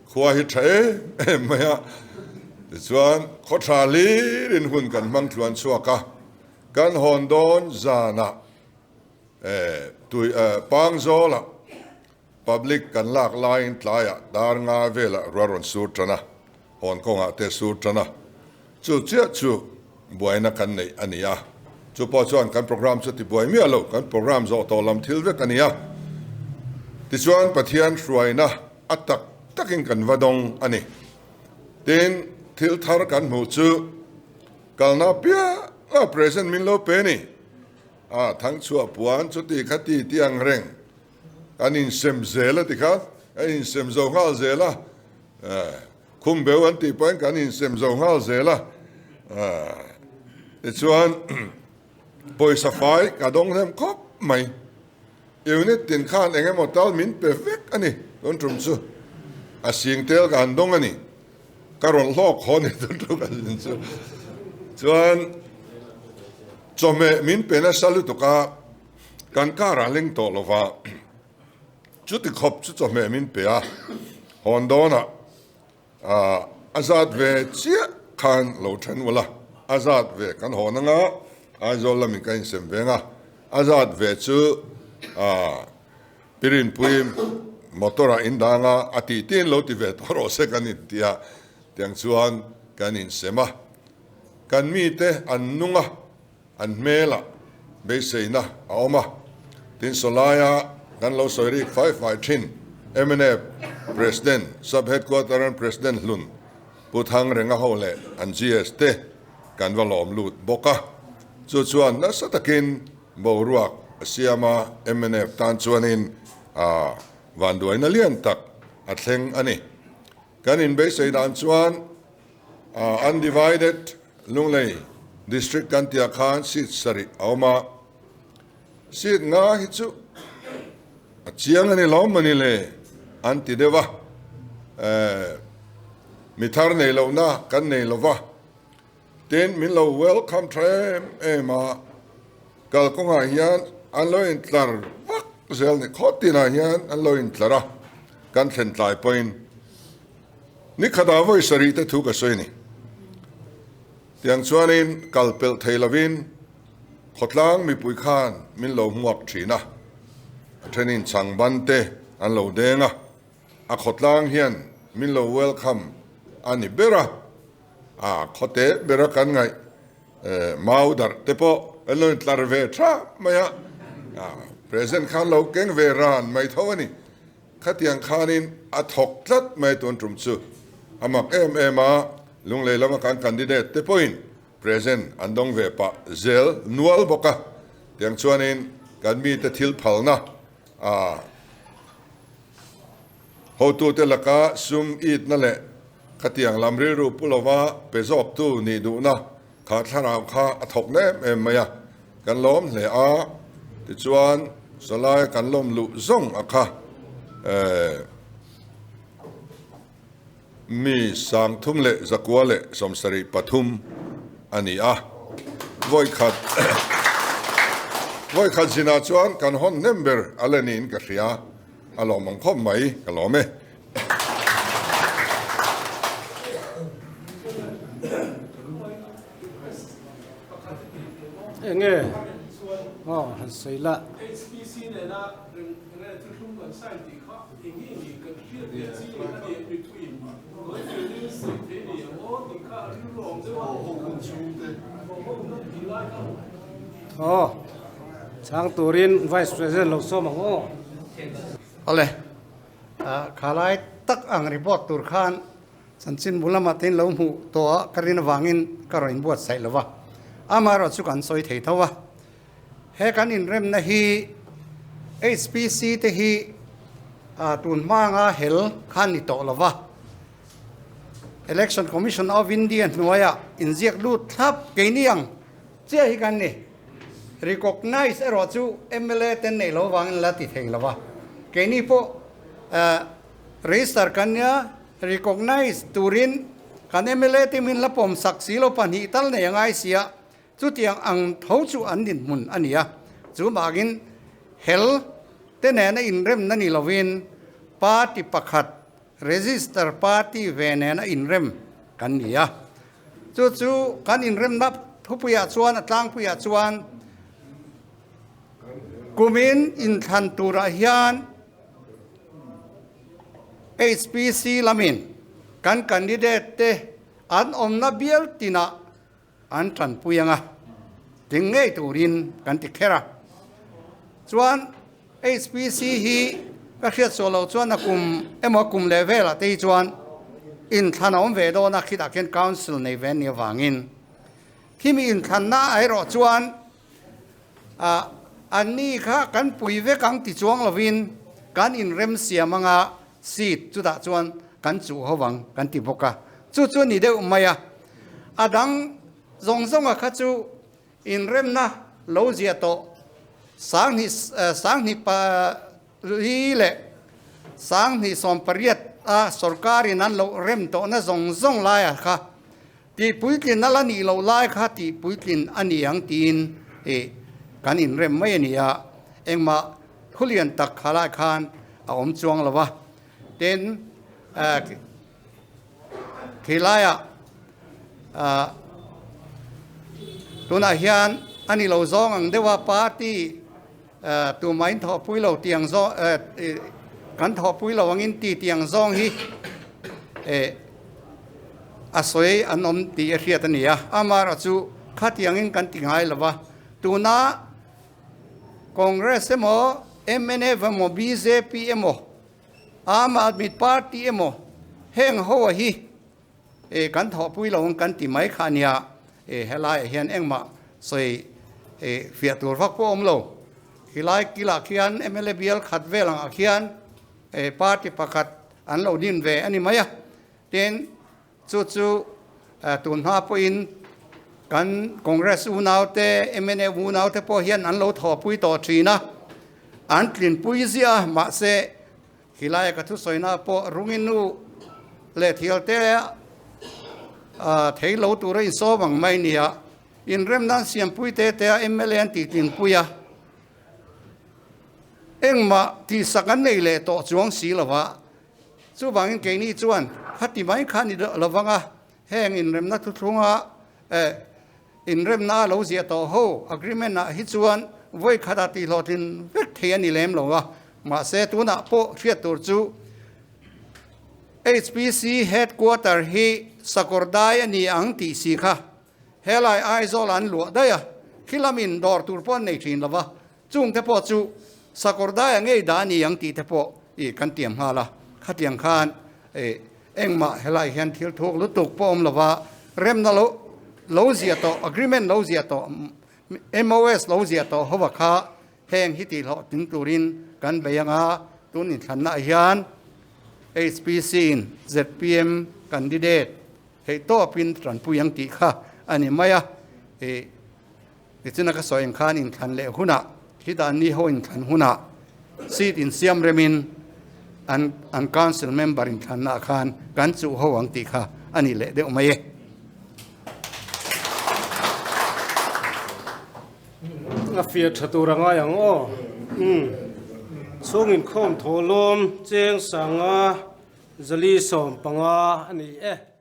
khua hi tha em em mai a, tichuan khaw tha hlirin hun kan hmang tluan chhuak a, kan hawn dawn zanah tui Pangzawlah Public kan lak laiin tlaiah dar nga velah ruah rawn sur tan a, hawn kawngah te sur tan a, chu chiah chu buaina kan neih a ni a, chu pawh chuan kan program chu tibuai miah lo, kan program zawh tawh lam thil vek a ni a, tichuan Pathian hruaina a tak takin kan va dawng a ni. Tin, thil thar kan hmuh chu kalna pianga present min lo pe a ni, a thangchhuah puan chuti khati ti ang reng. Kan insem zel a ti kha, kan insem zo nghal zel a, khum beu an tih pawhin kan insem zo nghal zel a, tichuan pawisa fai ka dawng hnem khawp mai, unit tin khan eng emaw tal min pe vek a ni, tun tum chu a sing tel ka han dawng a ni, ka rawn hlawk haw ni tun tum ka zin chu, chuan chawhmeh min pe nasa lutuk a. Kan car a leng tawh lova, chuti khawp chu chawhmeh min pe a, hawn dawnah a zat ve chiah khan lo then ula, a zat ve kan hawn anga Aizawl lamin ka insem veng a, a zat ve chu Pirinpui Motor ah in dang a, a tih tiin lo ti ve tawh rawh se kan in ti a, tiang chuan kan insem a. Kan mite an nung a, an hmelah beiseina a awm a. Tin sawlaia kan lo sawi rik fai fai thin mnf President, Sub Headquarter an President Hlun Pu Thang Renga ho leh an GS te kan va lawm lut bawk a. Chu chuan nasa takin boruak a siam a, mnf tan chuanin vanduaina lian tak a thleng a ni. Kan inbeisei dan chuan Undivided Lunglei District kan tihah khan seat sarih a awm a, seat nga hi chu a chiang a ni lo mawni le an ti deuh a, mi thar nei lohna kan nei lo va, tin min lo welcome tha em em a, kalkawngah hian an lo intlar vak zel ni khawt tinah hian an lo intlar a, kan thlen tlai pawhin. Ni khatah vawi sarih te thu ka sawi ni. Tiang chuanin kal pelh thei lovin khawtlang mipui khan min lo hmuak thin a, a thenin chhang ban te an lo deng a, a khawtlang hian min lo welcome a ni ber a, a khawte bera kan ngaih mau darh te pawh an lo intlar ve tha mai a, present khan lo keng ve ran mai tho a ni. Khatiang khanin a thawk tlat mai tun tum chu a mak em em a, Lunglei lama kan candidate te pawhin present an dawng ve pah zel nual bawk a, tiang chuanin kan mite thil phalna a hotute laka sum itna leh khatiang lam rilru pu lova pe zawktu nih duhna kha thlarau kha a thawk na em em mai a, kan lawm hle a, tichuan sawlai kan lawm luh zawng a kha mi 30 leh 9 leh 73 a ni a, vawikhat vawikhat zinah chuan kan hawn hnem ber a la niin ka hria, a lawm ang khawp mai ka lawm e. Enge aw han sawi la. Aw chhang turin Vice President lo sawm ang aw. Awle. Khalai tak ang report tur khan chanchin bu lamah te in lo hmuh tawh a ka rin avangin ka rawn inbuatsaih lo va, amaherawh chu kan sawi thei tho a. He kan inremna hi HPC te hi tun hmanga hel khan ni tawh lo va, Election Commission of India hnuaiah inziak lut thlap keini ang chiah hi kan ni. Recognise erawh chu mla ten neih loh avangin la ti thei lo va, keini pawh register kan nia, recognise turin kan mla te min la pawm sak si lo pahnih tal nei a ngai si a, chutiang ang tho chu an dinhmun a ni a, chu vangin hel te nena inremna ni lovin party pakhat register party ve nena inrem kan ni a. Chu chu kan inremna thupuiah chuan a tlangpuiah chuan kumin inthlan turah hian HPC lamin kan candidate te an awmna bial tinah an tanpui ang a, tling ngei turin kan ti kher a. Chuan HPC hi ka hriat suah loh chuan a kum emaw kum leh velah te hi chuan inthlan a awm ve dawn a, khitah khian council nei ve ania vangin khimi inthlanna ah erawh chuan ah anni kha kan pui vek ang ti chuang lovin kan inremsiam anga seat chutah chuan kan chuh ho vang kan ti bawk a, chu chu a ni deuh mai a, a dang zawng zawnga kha chu Inremna lo ziah tawh 2000 24 leh 2018 a sorkarin an lo rem tawhna zawng zawng laia kha tihpuitlin a la nih loh lai kha tihpuitlin a ni ang tiin ih kan inrem mai a ni a, engmah thulian tak kha lai khan a awm chuang lo va. Tin, Khilaiah tunah hian a ni lo zawng ang deuh a, party tumah in thawhpui lo tih ang zawng kan thawhpui lo angin ti tiang zawng hi eh a sawi an awm tih a hriat a ni a. Amaherawhchu chu khatiangin kan ti ngai lo va, tuna Congress emaw, mnf emaw, bjp emaw, Aam Aadmi Party emaw heng ho hi eh kan thawhpui lo ang kan ti mai kha a nia. Eh helaiah hian engmah sawi eh fiah tur vak pawh a awm lo. Khilai kilah khian mla bial khat vel angah khian eh party pakhat an lo din ve a ni mai a. Tin, chu chu tun hma pawhin kan Congress unaute, mnf unaute pawh hian an lo thawhpui tawh thin a, an tlinpui ziah a, mahse khilaia ka thusawina pawh rungin nu leh thialte thei lo tura insawm ang mai nia, inremna an siampui te te a, mla an tihtlingpui a, engmah tihsak an nei leh tawh chuang si lova. Chuvangin keini chuan khati mai kha ni lo vang a, heng inremna thuthlunga eh inremna a lo ziah tawh ho agreement ah hi chuan vawi khatah tihhlawhtlin vek thei a ni lem lo a, mahse tunah pawh hriat tur chu HPC headquarter hi Sakawrdai a ni ang tih si kha helai Aizawl an luah daih a, khilamin dawr tur pawh an nei thin lo va, Chung te pawh chu Sakawrdaia ngei dah a ni ang tih te pawh i kan tiam nghal a, khatiang khan i engmah helai hian thil thuk lutuk pawh awm lova remna lo lo ziah tawh, agreement lo ziah tawh, MOS lo ziah tawh hova kha heng hi tihhlawh tling turin kan bei ang a, tun inthlannaah hian HPC in zpm candidate theih tawpin tanpui ang tih kha a ni mai a, i Tichuna ka sawi ang khan inthlan leh hunah, khitah ni ho inthlan hunah seat insiam remin an an council member inthlannaah khan kan chuh ho ang tih kha a ni leh deuh mai e. A fiah tha tur a ngai ang aw. Umm. Chhung inkhawm thawhlawm cheng sanga zali 15 a ni e.